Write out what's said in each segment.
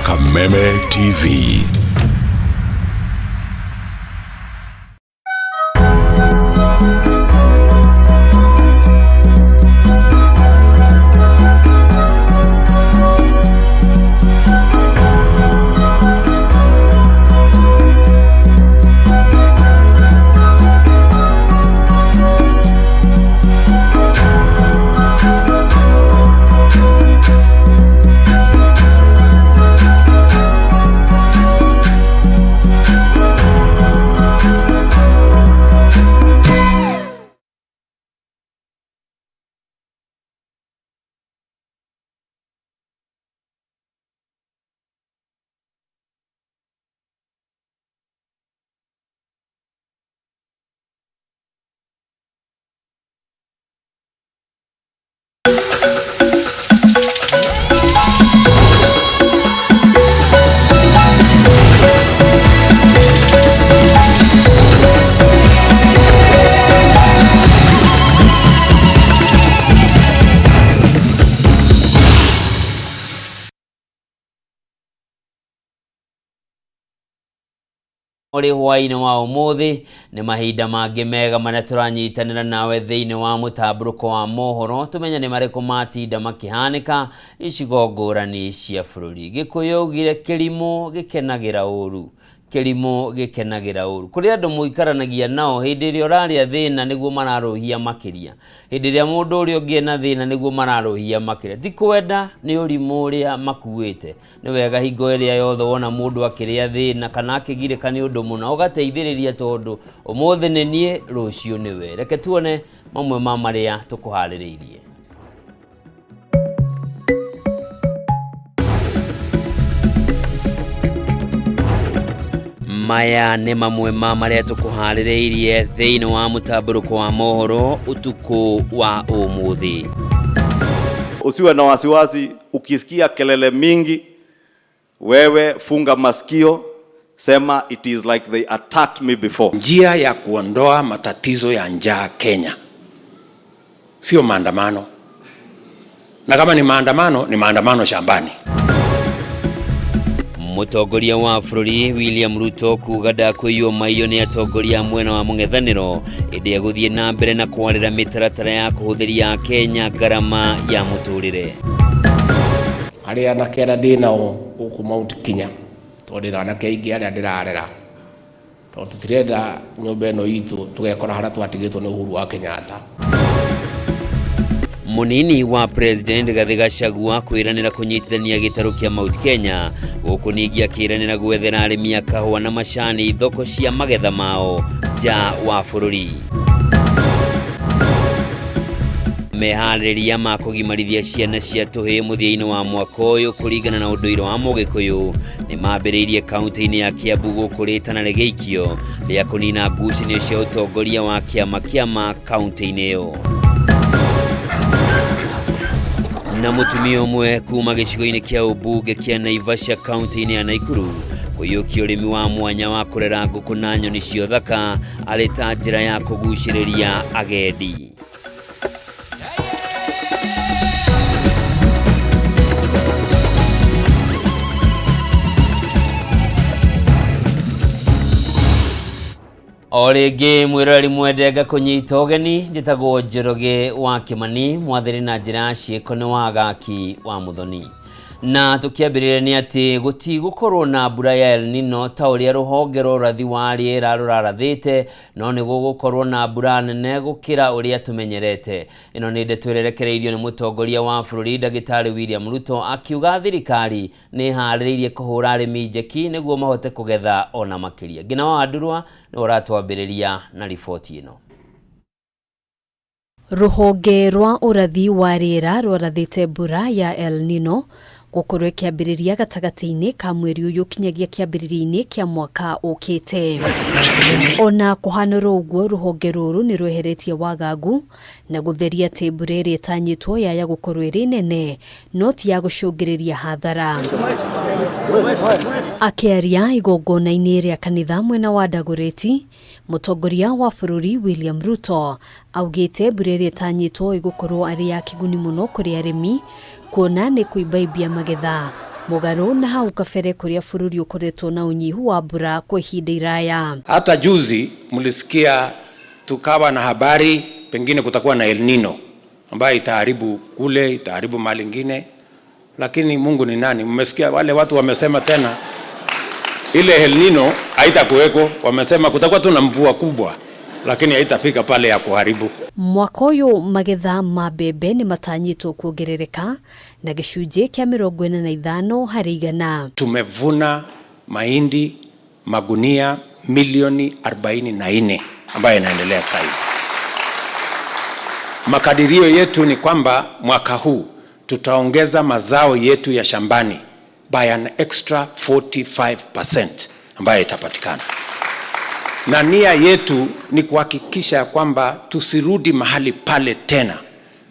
Kameme TV. Ũrĩ hwaĩ-inĩ wa ũmũthĩ nĩ mahinda mangĩ mega marĩa tũranyitanĩra nawe thĩinĩ wa mũtambũrũko wa mohoro, tũmenye nĩ marĩkũ matinda makĩhanĩka icigo ngũrani cia bũrũri. Gĩkũyũ augire kĩrimũ gĩkenagĩra ũru, kĩrimũ gĩkenagĩra ũru. Kũrĩ andũ mũikaranagia nao hĩndĩ ĩrĩa ũrarĩa thĩna nĩguo mararũhia makĩria, hĩndĩ ĩrĩa mũndũ ũrĩa ũngĩ ena thĩna nĩguo mararũhia makĩria. Ti kwenda, nĩ ũrimũ ũrĩa makuĩte. Nĩ wega hingo ĩrĩa yothe wona mũndũ akĩrĩa thĩna kana akĩgirĩka nĩ ũndũ mũna ũgateithĩrĩria, tondũ ũmũthĩ nĩ niĩ, rũciũ nĩwe. Reke tuone mamwe ma marĩa tũkũharĩrĩirie. Maya nĩ mamwe ma marĩa tũkũharĩrĩirie thĩinĩ wa mũtambũrũko wa mohoro ũtukũ wa ũmũthĩ. Usiwe na wasiwasi, ukisikia kelele mingi, wewe funga masikio, sema it is like they attacked me before. Njia ya kuondoa matatizo ya njaa Kenya sio maandamano, na kama ni maandamano, ni maandamano shambani. Mũtongoria wa bũrũri William Ruto kuga ndakũiywo maiyo nĩ atongoria a mwena wa mũng'ethanĩro, ĩndĩ egũthiĩ na mbere na kwarĩra mĩtaratara ya kũhũthĩria Kenya ngarama ya mũtũrĩre. Arĩa anake arĩa ndĩ nao gũkũ Mount Kenya, tondũ ndĩna anake aingĩ arĩa ndĩrarera, tondũ tũtirenda nyũmba ĩno itũ tũgekora harĩa twatigĩtwo nĩ Uhuru wa Kenyatta. Mũnini wa President Rigathĩ Gachagua kwĩranĩra kũnyitithania gĩtarũ kĩa Mount Kenya, gũkũ ningĩ akĩranĩra gwethera arĩmi a kahũa na macani thoko cia magetha mao nja wa bũrũri. Meharĩrĩria ma kũgimarithia ciana cia tũhĩĩ mũthia-inĩ wa mwaka ũyũ kũringana na ũndũire wa Mũgĩkũyũ nĩ mambĩrĩirie kaunti-inĩ ya Kiambu gũkũ rĩtana rĩgĩikio rĩa kũnina ngucanio cia ũtongoria wa kĩama kĩama kaunti-inĩ ĩyo. Na mũtumia ũmwe kuma gĩcigo-inĩ kĩa ũmbunge kĩa Naivasha kaunti-inĩ ya Naikuru kũiyũkia ũrĩmi wa mwanya wa kũrera ngũkũ na nyoni cia ũthaka arĩ ta njĩra ya kũgucĩrĩria agendi. O rĩngĩ mwĩroreri mwende ngakũnyita ũgeni, njĩtagwo Njoroge wa Kĩmani, mwathĩrĩ na njĩra ya ciĩko nĩ Wagaki wa Mũthoni. Na tũkĩambĩrĩria nĩ atĩ gũtigũkorwo na mbura ya El Nino ta ũrĩa rũhonge rwa ũrathi wa rĩera rũrarathĩte, no nĩ gũgũkorwo na mbura nene gũkĩra ũrĩa tũmenyerete. Ĩno nĩ ndeto ĩrerekereirio nĩ mũtongoria wa bũrũri Ndagĩtarĩ William Ruto, akiuga thirikari nĩ ĩharĩrĩirie kũhũra arĩmi njeki nĩguo mahote kũgetha ona makĩria. Ngina wa Ndurwa nĩwe ũratwambĩrĩria na riboti ĩno. Rũhonge rwa ũrathi wa rĩera rwarathĩte mbura ya El Nino gũkorwo ĩkĩambĩrĩria gatagatĩ-inĩ ka mweri ũyũ kinyagia kĩambĩrĩria-inĩ kĩa mwaka ũkĩte. Ona kũhanĩrwo ũguo, rũhonge rũrũ nĩ rweheretie wagagu na gũtheria atĩ mbura ĩrĩa ĩtanyĩtwo yaya gũkorwo ĩrĩ nene no ti ya gũcũngĩrĩria hathara. Akĩaria igongona-inĩ rĩa kanitha mwena wa Dagoretti, mũtongoria wa bũrũri William Ruto augĩte mbura ĩrĩa ĩtanyĩtwo ĩgũkorwo arĩ ya kĩguni mũno kũrĩ arĩmi, kuona nĩ kũimbaimbia magetha. Mũgarũ na hau kabere kũrĩa bũrũri ũkoretwo na ũnyihu wa mbura kwa ihinda iraya. Hata juzi mlisikia tukawa na habari pengine kutakuwa na El Nino ambayo itaharibu kule, itaharibu mali ingine, lakini Mungu ni nani? Mmesikia wale watu wamesema tena ile El Nino haitakuweko, wamesema kutakuwa tu na mvua kubwa lakini haitafika pale ya kuharibu. Mwaka ũyũ magetha ma mbembe nĩ matanyĩtwo kuongerereka na gĩcunjĩ kĩa 45%. Tumevuna mahindi magunia milioni 44 ambayo inaendelea saizi. Makadirio yetu ni kwamba mwaka huu tutaongeza mazao yetu ya shambani by an extra 45% ambayo itapatikana. Na nia yetu ni kuhakikisha kwamba tusirudi mahali pale tena,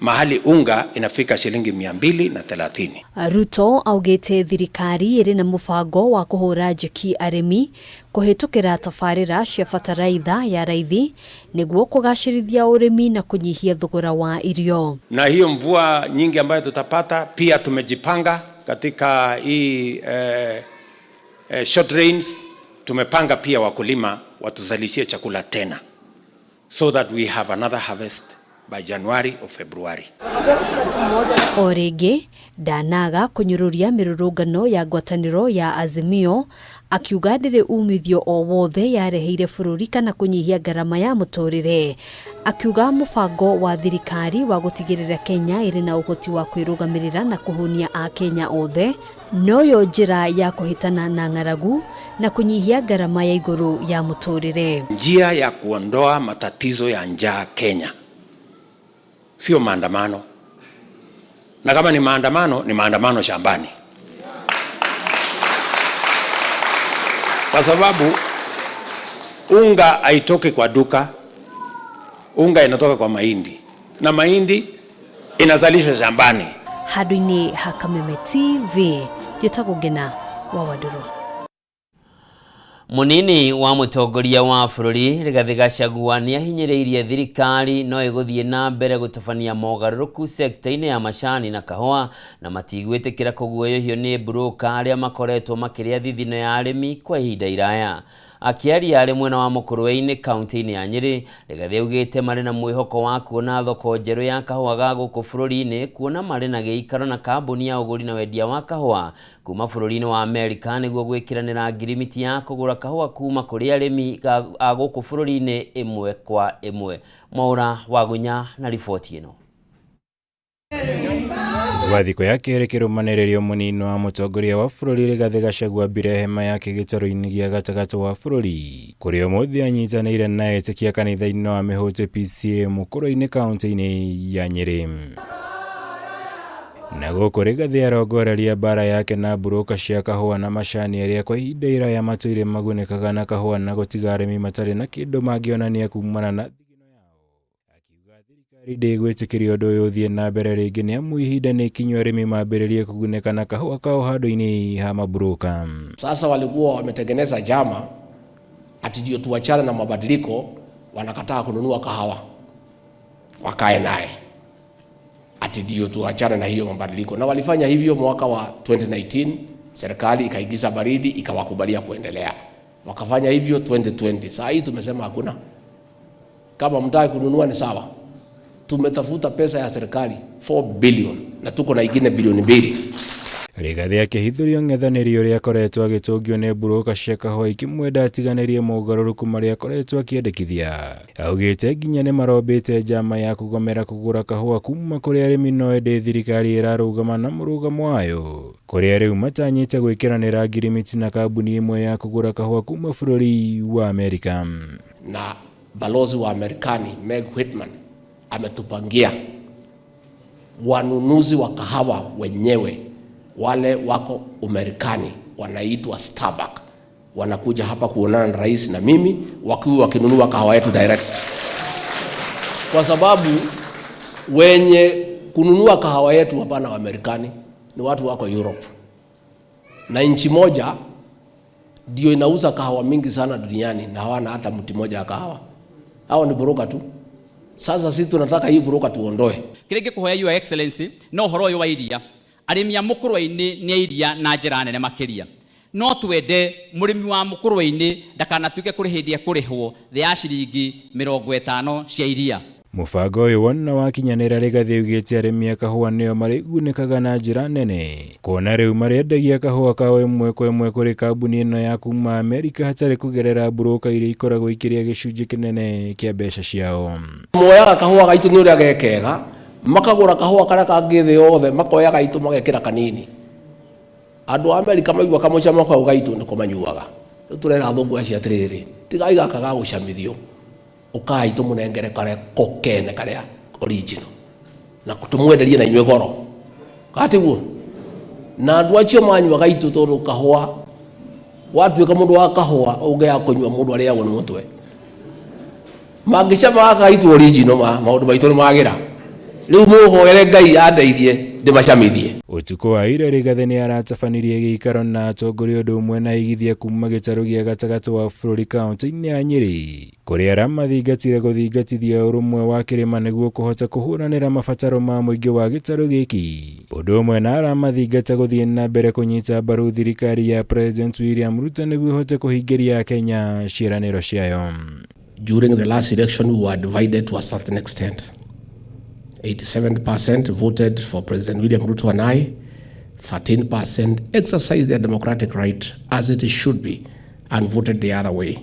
mahali unga inafika shilingi 230. Ruto augĩte thirikari ĩrĩ na mũbango wa kũhũra njeki arĩmi kũhĩtũkĩra tabarĩra cia bataraitha ya raithi nĩguo kũgacĩrithia ũrĩmi na kũnyihia thogora wa irio. Na hiyo mvua nyingi ambayo tutapata, pia tumejipanga katika hii short rains. Tumepanga pia wakulima watuzalishie chakula tena so that we have another harvest by January or February. O rĩngĩ ndanaga kũnyũrũria mĩrũrũngano ya ngwatanĩro ya Azimio akiuga ndĩrĩ umithio o wothe yareheire bũrũri kana kũnyihia ngarama ya mũtũrĩre. Akiuga mũbango wa thirikari wa gũtigĩrĩra Kenya ĩrĩ na ũhoti wa kwĩrũgamĩrĩra na kũhũnia Akenya othe noyo njĩra ya kũhĩtana na ng'aragu na kũnyihia ngarama ya igũrũ ya mũtũrĩre. Njia ya kuondoa matatizo ya njaa Kenya sio maandamano, na kama ni maandamano ni maandamano shambani, kwa sababu unga haitoki kwa duka, unga inatoka kwa mahindi na mahindi inazalishwa shambani. Handũ-inĩ ha Kameme TV, njĩtagwo Ngena wa Wandũrũ. Munini wa mũtongoria wa bũrũri Rigathĩ Gachagua nĩahinyĩrĩirie thirikari no ĩgũthiĩ na mbere gũtabania mogarũrũku sekta-inĩ ya macani na kahũa na matigwĩtĩkĩra kũguoyohio nĩ mburũka arĩa makoretwo makĩrĩa thithino ya arĩmi kwa ihinda iraya. Akĩaria arĩ mwena wa Mũkũrwe-inĩ kaunti-inĩ ya Nyĩrĩ, Rigathĩ augĩte marĩ na mwĩhoko wa kuona thoko njerũ ya kahũa ga gũkũ bũrũri-inĩ kuona marĩ na gĩikaro na kambuni ya ũgũri na wendia wa kahũa kuma bũrũri-inĩ wa Amerika nĩguo gwĩkĩranĩra ngirimiti ya kũgũra kahũa kuma kũrĩ arĩmi a gũkũ bũrũri-inĩ ĩmwe kwa ĩmwe. Mwaũra Wagunya na riboti ĩno. Gwa thikũ ya kerĩ kĩrũmanĩrĩrio mũnini wa mũtongoria wa bũrũri Rigathĩ Gachagua ambire hema yake gĩtarũ-inĩ gĩa gatagatĩ wa bũrũri kũrĩa ũmũthĩ anyitanĩire na etĩkia kanitha-inĩ wa Mĩhũte PCA Mũkũrwe-inĩ kaunti-inĩ ya Nyĩrĩ. Na gũkũ Rigathĩ arongoreria mbara yake na mburũka cia kahũa na macani arĩa kwa ihinda iraya matũire magunĩkaga na kahũa na gũtiga arĩmi matarĩ na kĩndũ mangĩonania kumana na thigino yao. Akiuga thirikari ndĩgwĩtĩkĩria ũndũ ũyũ ũthiĩ na mbere rĩngĩ nĩamu ihinda nĩ ikinyu arĩmi mambĩrĩrie kũgunĩka na kahũa kao handũ-inĩ ha maburũka. Sasa walikuwa wametengeneza jama ati ndio tuachane na mabadiliko, wanakataa kununua kahawa wakae naye ati ndio tuachane na hiyo mabadiliko. Na walifanya hivyo mwaka wa 2019, serikali ikaingiza baridi ikawakubalia kuendelea. Wakafanya hivyo 2020. Saa hii tumesema hakuna. Kama mtaki kununua ni sawa. Tumetafuta pesa ya serikali 4 billion na tuko na ingine bilioni 2. Rigathĩ akĩhithũria ũng'ethanĩri ũrĩa akoretwo agĩtũngio nĩ mburũka cia kahũa ikĩmwenda atiganĩrie mogarũrũku marĩa akoretwo akĩendekithia. Augĩte nginya nĩmarombĩte njama ya kũgomera kũgũra kahũa kuma kũrĩ arĩmi no ĩndĩ thirikari ĩrarũgama na mũrũgamo wayo kũrĩa rĩu matanyĩte gwĩkĩranĩra ngirimiti na kambuni ĩmwe ya kũgũra kahũa kuma bũrũri wa Amerika. Na balozi wa Amerikani Meg Whitman ametupangia wanunuzi wa kahawa wenyewe wale wako Umerikani wanaitwa Starbucks, wanakuja hapa kuonana na rais na mimi wakiwa wakinunua kahawa yetu direct, kwa sababu wenye kununua kahawa yetu hapana Waamerikani, ni watu wako Europe, na nchi moja ndio inauza kahawa mingi sana duniani na hawana hata mti moja ya kahawa. Hao ni buroka tu. Sasa sisi tunataka hii buroka tuondoe. Kile ngikuhoya Your Excellency no horo uyu wa iria. Arĩmi a mũkũrwe-inĩ nĩ a iria na njĩra nene makĩria. No twende mũrĩmi wa mũkũrwe-inĩ ndakanatuĩke kũrĩ hĩndĩ ekũrĩhwo thĩ ya ciringi 50 cia iria. Mũbango ũyũ wona wakinyanĩra Rigathĩ augĩte arĩmi a kahũa nĩo marĩgunĩkaga na njĩra nene kuona rĩu marĩendagia kahũa kao ĩmwe kwa ĩmwe kũrĩ kambuni ĩno ya kuma Amerika hatarĩ kũgerera mburũka iria ikoragwo ikĩrĩa gĩcunjĩ kĩnene kĩa mbeca ciao. Moyaga kahũa gaitũ nĩ ũrĩa gekega, makagũra kahũa karĩa kangĩ thĩ yothe, makoya gaitũ magekĩra kanini. Andũ a Amerika maigua kamũcamo kau gaitũ nĩko manyuaga. Rĩu tũrera athũngũ acio atĩrĩrĩ, tigai gaka ga gũcamithio, ũkai tũmũnengere karĩa ko kene karĩa original na tũmwenderie na inyuĩ goro. Katiguo? Na andũ acio manyua gaitũ tondũ kahũa, watuĩka mũndũ wa kahũa ũngĩaga kũnyua mũndũ arĩagwo nĩ mũtwe. Mangĩcama gaka gaitũ original ma maũndũ maitũ nĩ magĩra. Rĩu mũhoere Ngai andeithie ndĩmacamithie. Ũtukũ wa ira Rigathĩ nĩ aratabanirie gĩikaro na atongoria ũndũ ũmwe na aigithia kuma gĩtarũ gĩa gatagatĩ wa bũrũri kaunti-inĩ ya Nyĩrĩ kũrĩa aramathingatire gũthingatithia ũrũmwe wa kĩrĩma nĩguo kũhota kũhũranĩra mabataro ma mũingĩ wa gĩtarũ gĩkĩ. Ũndũ ũmwe na aramathingata gũthiĩ na mbere kũnyita mbaru thirikari ya President William Ruto nĩguo ĩhote kũhingĩria Kenya ciĩranĩro ciayo. During the last election we were divided to a certain extent. 87% voted for President William Ruto and I, 13% exercised their democratic right as it should be and voted the other way.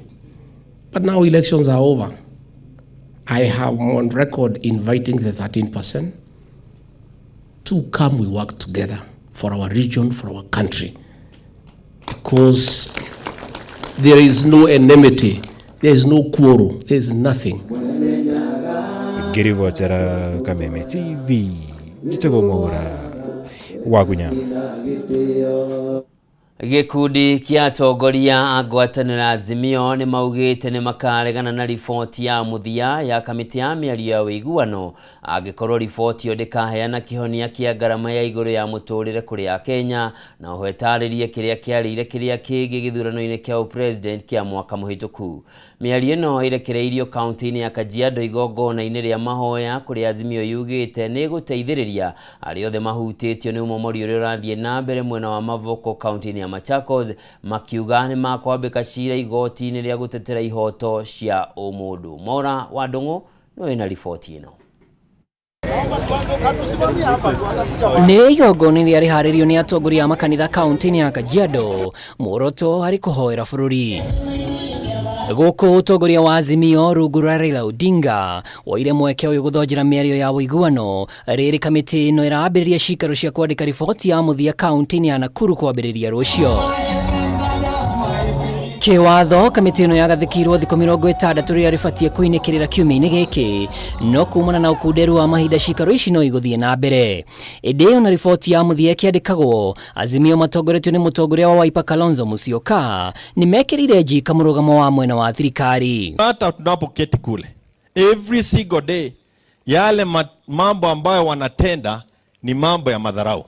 But now elections are over. I have on record inviting the 13% to come we work together for our region, for our country, because there is no enmity, there is no quarrel, there is nothing. Ngĩribotera Kameme TV, njĩtagwo Mwaura wa Gunya. Gĩkundi kĩa atongoria a ngwatanĩro ya Azimio nĩ maugĩte nĩ makaregana na riboti ya mũthia ya kamĩtĩ ya mĩario ya ũiguano angĩkorwo riboti ĩyo ndĩkaheana kĩhonia kĩa ngarama ya igũrũ ya mũtũrĩre kũrĩ Akenya na oho ĩtarĩrie kĩrĩa kĩarĩire kĩrĩa kĩngĩ gĩthurano-inĩ kĩa ũpresident kĩa mwaka mũhĩtũku. Mĩario ĩno ĩrekereirio kaunti-inĩ ya Kajiado igongona-inĩ rĩa mahoya kũrĩa Azimio yugĩte nĩ ĩgũteithĩrĩria arĩa othe mahutĩtio nĩ ũmomori ũrĩa ũrathiĩ na mbere mwena wa Mavoko kaunti-inĩ ya Machakos, makiuga nĩ makwambĩka cira igoti-inĩ rĩa gũtetera ihoto cia ũmũndũ. Mwaura wa Ndung'u nĩwe wĩna riboti ĩno. Nĩ igongona rĩrĩa rĩharĩirio nĩ atongoria a makanitha kaunti-inĩ ya Kajiado, muoroto harĩ kũhoera bũrũri. Gũkũ ũtongoria wa Azimio rungu rwa Raila Odinga woire mweke ũyũ gũthonjera mĩario ya ũiguano rĩrĩ kamĩtĩ ĩno ĩrambĩrĩria cikaro cia kwandĩka riboti ya mũthia kaunti-inĩ ya Nakuru kwambĩrĩria rũciũ. Kĩwatho kamĩtĩ ĩno yagathĩkĩirwo thikũ 60 rĩrĩa rĩbatiĩ kũinĩkĩrĩra kiumia-inĩ gĩkĩ, no kumana na ũkunderu wa mahinda cikaro ici no igũthiĩ na mbere. Ĩndĩ ona riboti ya mũthia ĩkĩandĩkagwo, Azimio matongoretio nĩ mũtongoria wa Wiper Kalonzo Musyoka nĩ mekĩrire njika mũrũgamo wa mwena wa thirikari. Hata tunapoketi kule every single day, yale mambo ambayo wanatenda ni mambo ya madharau.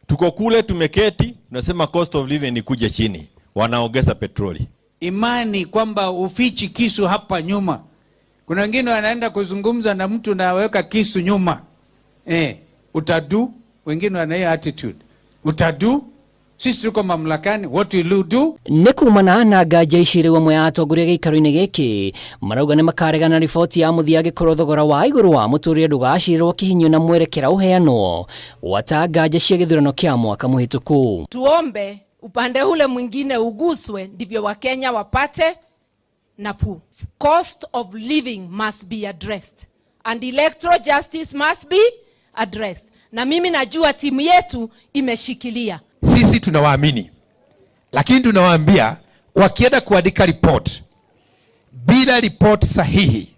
Tuko kule tumeketi, tunasema cost of living ni kuja chini, wanaongeza petroli. Imani kwamba ufichi kisu hapa nyuma. Kuna wengine wanaenda kuzungumza na mtu na aweka kisu nyuma. Utadu, wengine wana hiyo attitude. Utadu, sisi tuko mamlakani, what will you do? Nĩ kumana na nganja ici rĩu amwe a atongoria gĩikaro-inĩ gĩkĩ marauga nĩ makaregana na riboti ya mũthia angĩkorwo thogora wa igũrũ wa mũtũrĩre ndũgacĩrĩrwo kĩhinyio na mwerekera ũheanwo gwata nganja cia gĩthurano kĩa mwaka mũhĩtũku. Tuombe upande ule mwingine uguswe ndivyo Wakenya wapate nafuu. Cost of living must be addressed and electoral justice must be addressed. Na mimi najua timu yetu imeshikilia. Sisi tunawaamini, lakini tunawaambia wakienda kuandika report bila report sahihi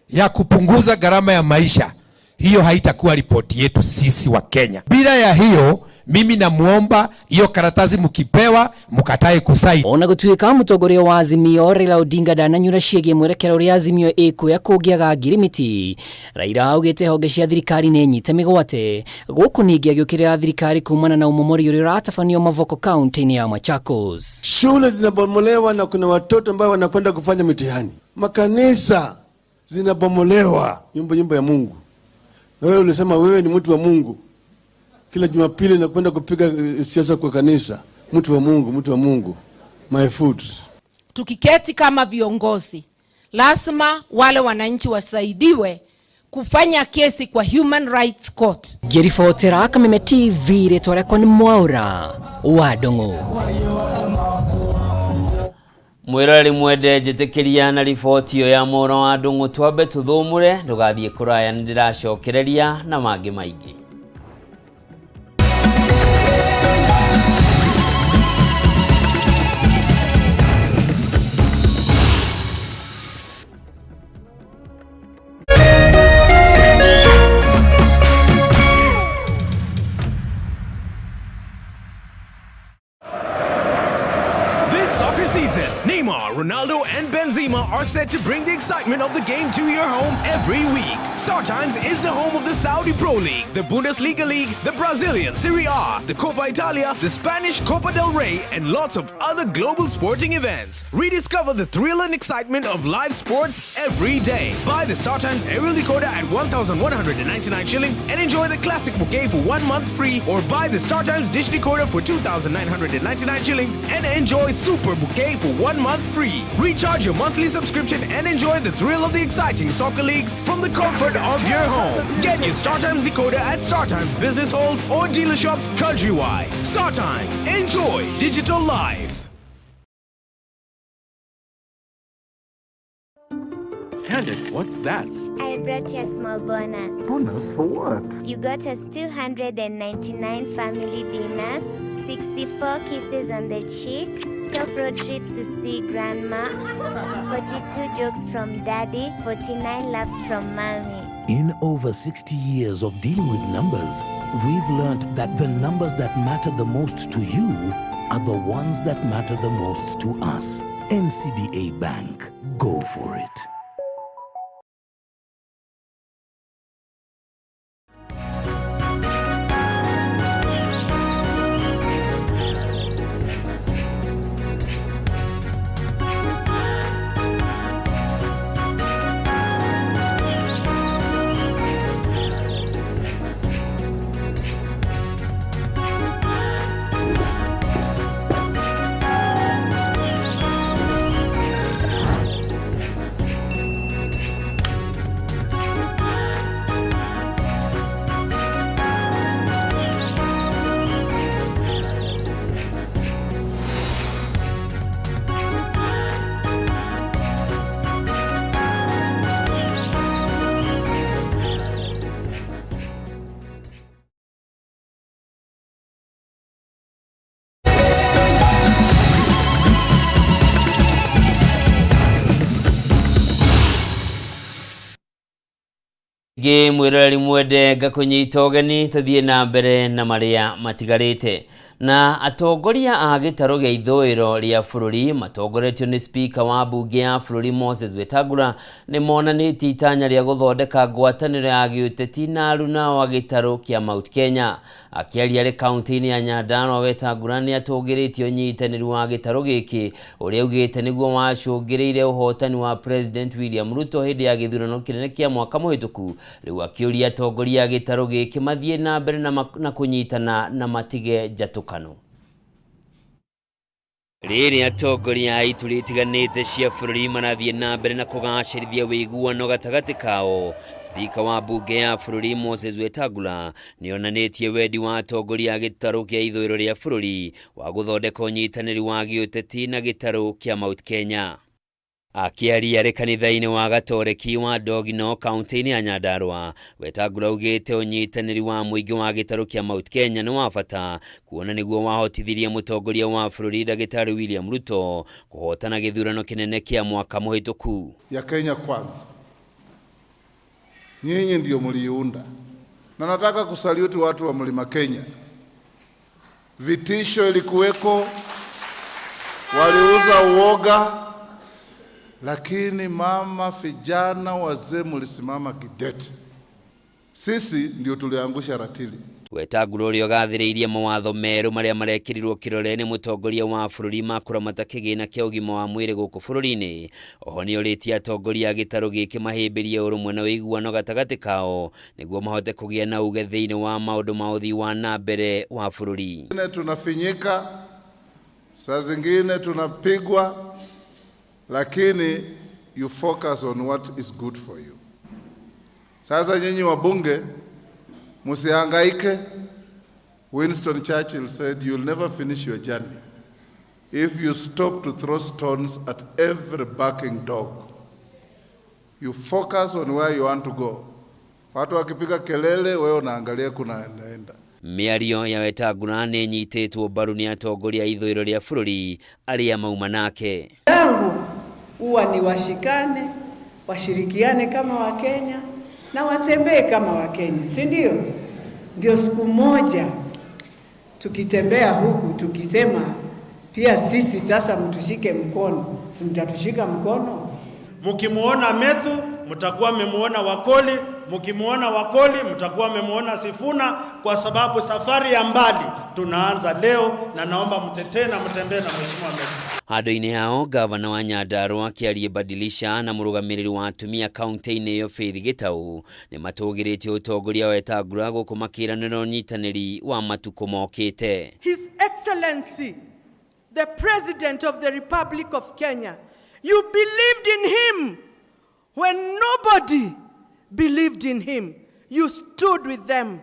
ya kupunguza gharama ya maisha, hiyo haitakuwa report yetu sisi wa Kenya. Bila ya hiyo, mimi namuomba hiyo karatasi mkipewa mkatae kusaini. Ona gũtuĩka mũtongoria wa Azimio Raila Odinga ndananyura ciĩgiĩ mwerekera ũrĩa Azimio ĩkuoya kũngĩaga ngirimiti, Raila augĩte honge cia thirikari nĩ nyite mĩgwate gũkũ ningĩ agĩũkĩrĩra thirikari kumana na ũmomori ũrĩa ũratabanio Mavoko kaunti-inĩ ya Machakos. Shule zinabomolewa na kuna watoto ambao wanakwenda kufanya mitihani. Makanisa zinabomolewa, nyumba ya Mungu. Na wewe ulisema wewe ni mtu wa Mungu. Kila Jumapili nakwenda kupiga siasa kwa kanisa. Mtu wa Mungu, mtu wa Mungu, my foot. Tukiketi kama viongozi, lazima wale wananchi wasaidiwe kufanya kesi kwa Human Rights Court. Ngĩribotera Kameme TV rĩtwa rĩakwa nĩ Mwaũra wa Ndung'u. Mwiroreri mwende, njĩtĩkĩria na riboti ĩyo ya Mwaũra wa Ndung'u twambe tũthũmũre, ndũgathiĩ kũraya, nĩ ndĩracokereria na mangĩ maingĩ. This soccer season, Neymar, Ronaldo, and Benzema are set to bring the excitement of the game to your home every week. Star Times is the home of the Saudi Pro League, the Bundesliga League, the Brazilian Serie A, the Coppa Italia, the Spanish Copa del Rey, and lots of other global sporting events. Rediscover the thrill and excitement of live sports every day. Buy the Star Times aerial decoder at 1,199 shillings and enjoy the classic bouquet for 1 month free, or buy the Star Times dish decoder for 2,999 shillings and enjoy Super Bouquet for 1 month free. Recharge your monthly subscription and enjoy the thrill of the exciting soccer leagues from the comfort of your home. Get your Star Times decoder at Star Times business halls or dealer shops countrywide. Star Times, enjoy digital life. Candice, what's that? I brought you a small bonus. Bonus for what? You got us 299 family dinners, 64 kisses on the cheek, 12 road trips to see grandma, 42 jokes from daddy, 49 laughs from mommy. In over 60 years of dealing with numbers, we've learned that the numbers that matter the most to you are the ones that matter the most to us. NCBA Bank. Go for it. Ngĩ mwĩroreri mwende, ngakũnyita ũgeni tũthiĩ na mbere na marĩa matigarĩte. Na atongoria a gĩtarũ gĩa ithũĩro rĩa bũrũri matongoretio nĩ spika wa mbunge ya bũrũri Moses Wetangula nĩ monanĩtie itanya rĩa gũthondeka ngwatanĩro ya gĩũteti na aruna wa gĩtarũ kĩa Mount Kenya. Akĩaria arĩ kaunti-inĩ ya Nyandarua, Wetangula nĩ atũgĩrĩtie ũnyitanĩri wa gĩtarũ gĩkĩ ũrĩa augĩte nĩguo wacũngĩrĩire ũhotani wa President William Ruto hĩndĩ ya gĩthurano kĩnene kĩa mwaka mũhĩtũku. Rĩu akĩũria atongoria a gĩtarũ gĩkĩ mathiĩ na mbere na kũnyitana na matige njatũkano. Rĩrĩ atongoria a ituri itiganĩte cia bũrũri marathiĩ na mbere na kũgacĩrithia ũiguano gatagatĩ kao, spika wa mbunge ya bũrũri Moses Wetangula nĩ onanĩtie wendi wa atongoria a gĩtarũ kĩa ithũĩro rĩa bũrũri wa gũthondeka ũnyitanĩri wa gĩũteti na gĩtarũ kĩa Mount Kenya. Akĩaria arĩ kanitha-inĩ wa Gatoreki wa Dogino kaunti-inĩ ya Nyandarua, Wetangula augĩte ũnyitanĩri wa mũingĩ wa gĩtarũ kĩa Mount Kenya nĩ wa bata kuona nĩguo wahotithirie mũtongoria wa bũrũri Ndagĩtarĩ William Ruto kũhotana gĩthurano kĩnene kĩa mwaka mũhĩtũku. Ya Kenya Kwanza. Nyinyi ndio mliiunda, na nataka kusaluti watu wa Mlima Kenya. Vitisho ilikuweko, waliuza uoga, lakini mama, vijana, wazee mlisimama kidete. Sisi ndio tuliangusha ratili. Wetangula ũrĩa ũgathĩrĩirie mawatho merũ marĩa marekĩrirwo kĩrore nĩ mũtongoria wa bũrũri ma kũramata kĩgĩna kĩa ũgima wa mwĩrĩ gũkũ bũrũri-inĩ. Oho nĩorĩtie atongoria a gĩtarũ gĩkĩ mahĩmbĩrie ũrũmwe na ũiguano gatagatĩ kao nĩguo mahote kũgĩa na uge thĩinĩ wa maũndũ ma ũthii wa na mbere wa bũrũri. Tunafinyika, saa zingine tunapigwa, lakini you focus on what is good for you. Sasa nyinyi wabunge msihangaike. Winston Churchill said you'll never finish your journey if you stop to throw stones at every barking dog. You focus on where you want to go. Watu wakipiga kelele, wewe unaangalia kunaendaenda. Mĩario ya Wetangula nĩ ĩnyitĩtwo mbaru nĩ atongoria a ithũĩro rĩa bũrũri arĩa mauma nake. Yangu huwa ni washikane, washirikiane kama Wakenya na watembee kama Wakenya, si ndio? Ndio siku moja tukitembea huku tukisema pia sisi sasa mtushike mkono, si mtatushika mkono? Mkimuona Methu mtakuwa mmemuona Wakoli, mkimuona Wakoli mtakuwa mmemuona Sifuna, kwa sababu safari ya mbali tunaanza leo, na naomba mtetee na mtembee na Mheshimiwa Methu. Handũ-inĩ hao gavana wa Nyandarua Kĩarie Badilisha na mũrũgamĩrĩri wa atumia kaunti-inĩ ĩyo Faith Gĩtau nĩ matũgĩrĩtie ũtongoria wa Wetangula gũkũ makĩranĩra ũnyitanĩri wa matukũ mokĩte. His Excellency, the President of the Republic of Kenya, you believed in him when nobody believed in him. You stood with them,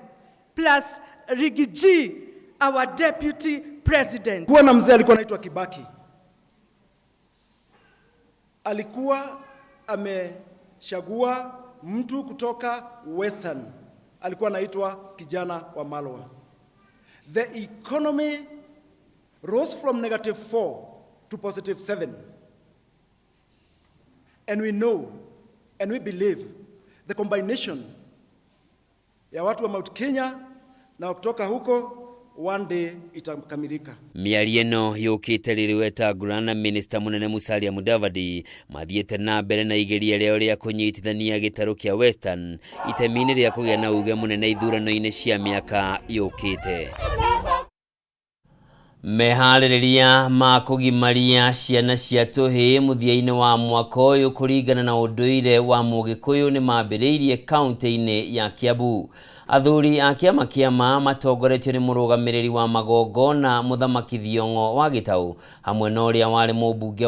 plus Riggy G, our Deputy President. Kuwa na mzee alikuwa anaitwa Kibaki, alikuwa amechagua mtu kutoka Western, alikuwa anaitwa kijana wa Malwa. The economy rose from negative 4 to positive 7. And we know and we believe the combination ya watu wa Mount Kenya na kutoka huko one day itakamilika. Mĩario ĩno yũkĩte rĩrĩ Wetangula na minista mũnene Musalia Mudavadi mathiĩte na mbere na igeria rĩao rĩa kũnyitithania gĩtarũ kĩa Western itemi-inĩ rĩa kũgĩa na uge mũnene ithurano-inĩ cia mĩaka yũkĩte. Meharĩrĩria ma kũgimaria ciana cia tũhĩĩ mũthia-inĩ wa mwaka ũyũ kũringana na ũndũire wa Mũgĩkũyũ nĩ mambĩrĩirie kaunti-inĩ ya Kiambu. Athuri a kĩama kĩama matongoretio nĩ mũrũgamĩrĩri wa magongona Mũthamaki Thiong'o wa Gĩtaũ hamwe na ũrĩa warĩ mũmbunge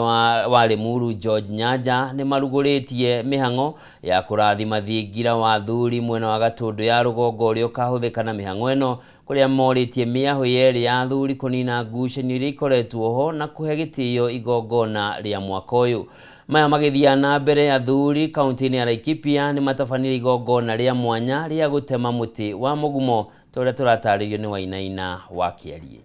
wa Limuru George Nyanja nĩ marugũrĩtie mĩhang'o ya kũrathima thingira wa athuri mwena wa Gatũndũ ya rũgongo ũrĩa ũkahũthĩka na mĩhang'o ĩno kũrĩa morĩtie mĩahũ yerĩ ya athuri kũnina ngucanio iria ikoretwo ho na kũhe gĩtĩo igongona rĩa mwaka ũyũ. Maya magĩthiĩ na mbere athuri kaunti-inĩ ya Laikipia nĩ matabanirie igongona rĩa mwanya rĩa gũtema mũtĩ wa mũgumo ta ũrĩa tũratarĩrio nĩ Wainaina wa Kĩariĩ.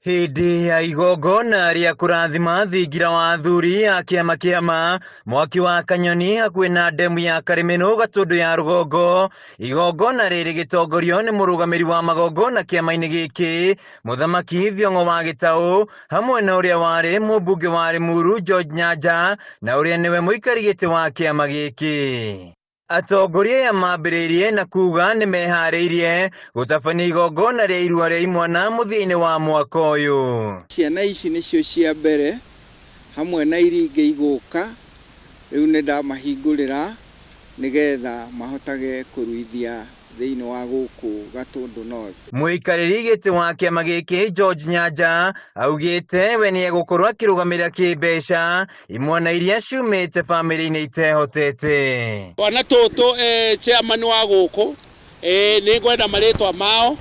Hĩndĩ ya igongona rĩa kũrathima thingira wa athuri a kĩama kĩama mwaki wa Kanyoni hakuhĩ na ndemu ya Karĩmĩnũ Gatũndũ ya rũgongo, igongona rĩrĩ gĩtongorio nĩ mũrũgamĩri wa magongona kĩama-inĩ gĩkĩ Mũthamaki Thiong'o wa Gĩtaũ hamwe na ũrĩa warĩ mũmbunge wa Limuru George Nyanja na ũrĩa nĩwe mũikari gĩtĩ wa kĩama gĩkĩ. Atongoria aya mambĩrĩirie na kuga nĩ meharĩirie gũtabania igongona rĩa irua rĩa imwana mũthia-inĩ wa mwaka ũyũ. Ciana ici nĩcio cia mbere hamwe na iria ingĩ igũka, rĩu nĩ ndamahingũrĩra nĩgetha mahotage kũruithia thĩinĩ wa gũkũ Gatũndũ North. Mũikarĩri gĩtĩ wa kĩama gĩkĩ George Nyanja augĩte we nĩegũkorwo akĩrũgamĩrĩra kĩmbeca imwana iria ciumĩte bamĩrĩ-inĩ itehotete. Twana tũtũ chairman wa gũkũ nĩngwenda marĩtwa mao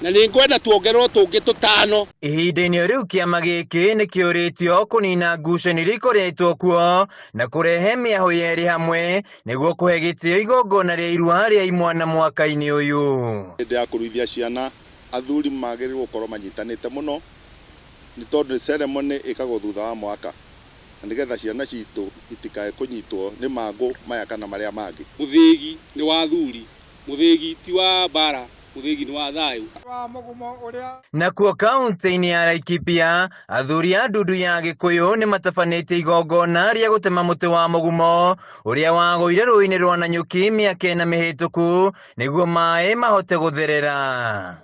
na nĩngwenda tuongererwo tũngĩ tũtano. Ihinda-inĩ rĩu kĩama gĩkĩ nĩkĩũrĩtio kũnina ngucanio iria ikoretwo kuo na kũrehe mĩahũ yerĩ hamwe nĩguo kũhe gĩtĩo igongona rĩa irua rĩa imwana mwaka-inĩ ũyũ. Hĩndĩ ya kũruithia ciana athuri magĩrĩirwo gũkorwo manyitanĩte mũno nĩ tondũ ceremony ĩkagwo thutha wa mwaka na nĩgetha ciana citũ itikae kũnyitwo nĩ mangũ maya kana marĩa mangĩ. Mũthĩgi nĩ wa athuri, mũthĩgi ti wa mbara. Mũthĩgi nĩ wa thayũ. Nakuo kaunti-inĩ ya Laikipia, athuri a ndundu ya Gĩkũyũ nĩ matabanĩtie igongona rĩa gũtema mũtĩ wa mũgumo ũrĩa wagũire rũĩ-inĩ rwa Nanyuki mĩaka ĩna mĩhĩtũku nĩguo maĩ mahote gũtherera.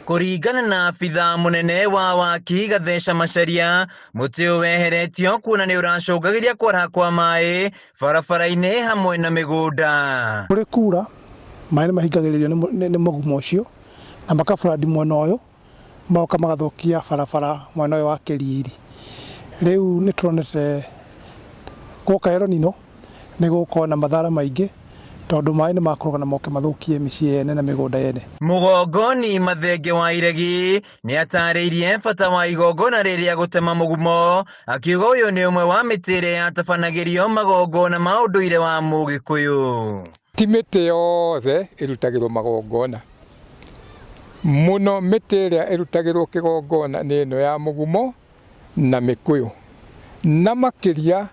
Kũringana na abithaa mũnene wa waki Gatheca Macharia, mũtĩ ũyũ weheretio kuona nĩ ũracũngagĩria kwaraha kwa maĩ barabara-inĩ hamwe na mĩgũnda. Kũrĩ kura maĩ nĩ mahingagĩrĩrio nĩ mũgumo ũcio na makaburandi mwena ũyũ magoka magathũkia barabara mwena ũyũ wa Kĩriri. Rĩu nĩ tuonete gwoka El Nino nĩ gũgũkorwo na mathara maingĩ tondũ maĩ nĩ makũrũga na moke mathũkie mĩciĩ yene na mĩgũnda yene. Mũgongoni Mathenge wa Iregi nĩ atarĩirie bata wa igongona rĩrĩa gũtema mũgumo, akiuga ũyũ nĩ ũmwe wa mĩtĩ ĩrĩa yatabanagĩrio magongona ma ũndũire wa Mũgĩkũyũ. Ti mĩtĩ yothe ĩrutagĩrwo magongona. Mũno mĩtĩ ĩrĩa ĩrutagĩrwo kĩgongona nĩ ĩno ya mũgumo na mĩkũyũ. Na makĩria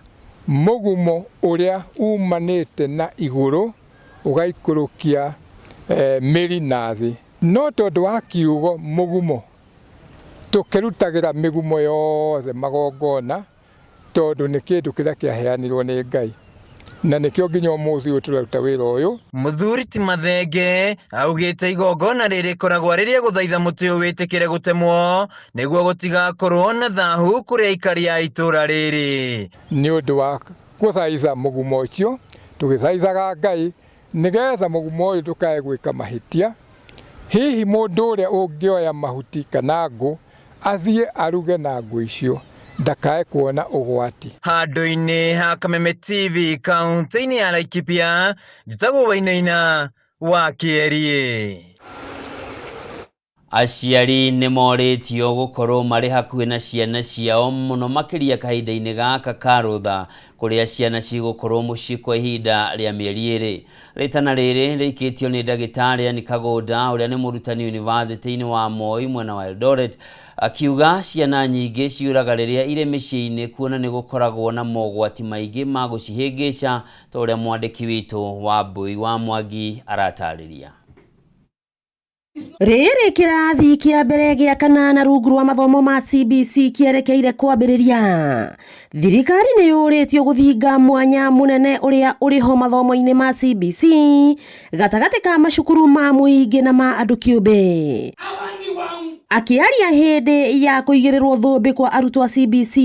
mũgumo ũrĩa umanĩte na igũrũ ũgaikũrũkia mĩri na thĩ. No tondũ wa kiugo mũgumo, tũkĩrutagĩra mĩgumo yothe magongona tondũ nĩ kĩndũ kĩrĩa kĩaheanirwo nĩ Ngai. Na nĩkĩo nginya ũmũthĩ ũyũ tũraruta wĩra ũyũ. Mũthuri ti Mathenge augĩte igongona rĩrĩkoragwo rĩrĩa gũthaitha mũtĩ ũyũ wĩtĩkĩre gũtemwo nĩguo gũtigakorwo na thahu kũrĩ aikari a itũũra rĩrĩ. Nĩ ũndũ wa gũthaitha mũgumo ũcio, tũgĩthaithaga Ngai nĩgetha mũgumo ũyũ ndũkae gwĩka mahĩtia. Hihi mũndũ ũrĩa ũngĩoya mahuti kana ngũ athiĩ aruge na ngũ icio ndakae kuona ũgwati. Handũ-inĩ ha Kameme TV kaunti-inĩ ya Laikipia, njĩtagwo Wainaina wa Kĩeriĩ. Aciari nĩ morĩtio gũkorwo marĩ hakuhĩ na ciana ciao mũno makĩria kahinda-inĩ gaka ka rũtha kũrĩa ciana cigũkorwo mũciĩ kwa ihinda rĩa mĩeri ĩrĩ. Rĩtana rĩrĩ rĩikĩtio nĩ ndagĩtarĩ Ann Kagũnda ũrĩa nĩ mũrutani yunivasĩtĩ-inĩ wa Moi mwena wa Eldoret, akiuga ciana nyingĩ ciũraga rĩrĩa irĩ mĩciĩ-inĩ kuona nĩ gũkoragwo na mogwati maingĩ ma gũcihĩngĩca ta ũrĩa mwandĩki witũ Wambui wa Mwangi aratarĩria. Rĩrĩ kĩrathi kĩa mbere gĩa kanana rungu rwa mathomo ma CBC kĩerekeire kwambĩrĩria. Thirikari nĩ yũrĩtio gũthinga mwanya mũnene ũrĩa ũrĩho mathomo-inĩ ma CBC gatagatĩ ka macukuru ma mũingĩ na ma andũ kĩũmbe. Akĩaria hĩndĩ ya kũigĩrĩrwo thũmbĩ kwa arutwo a CBC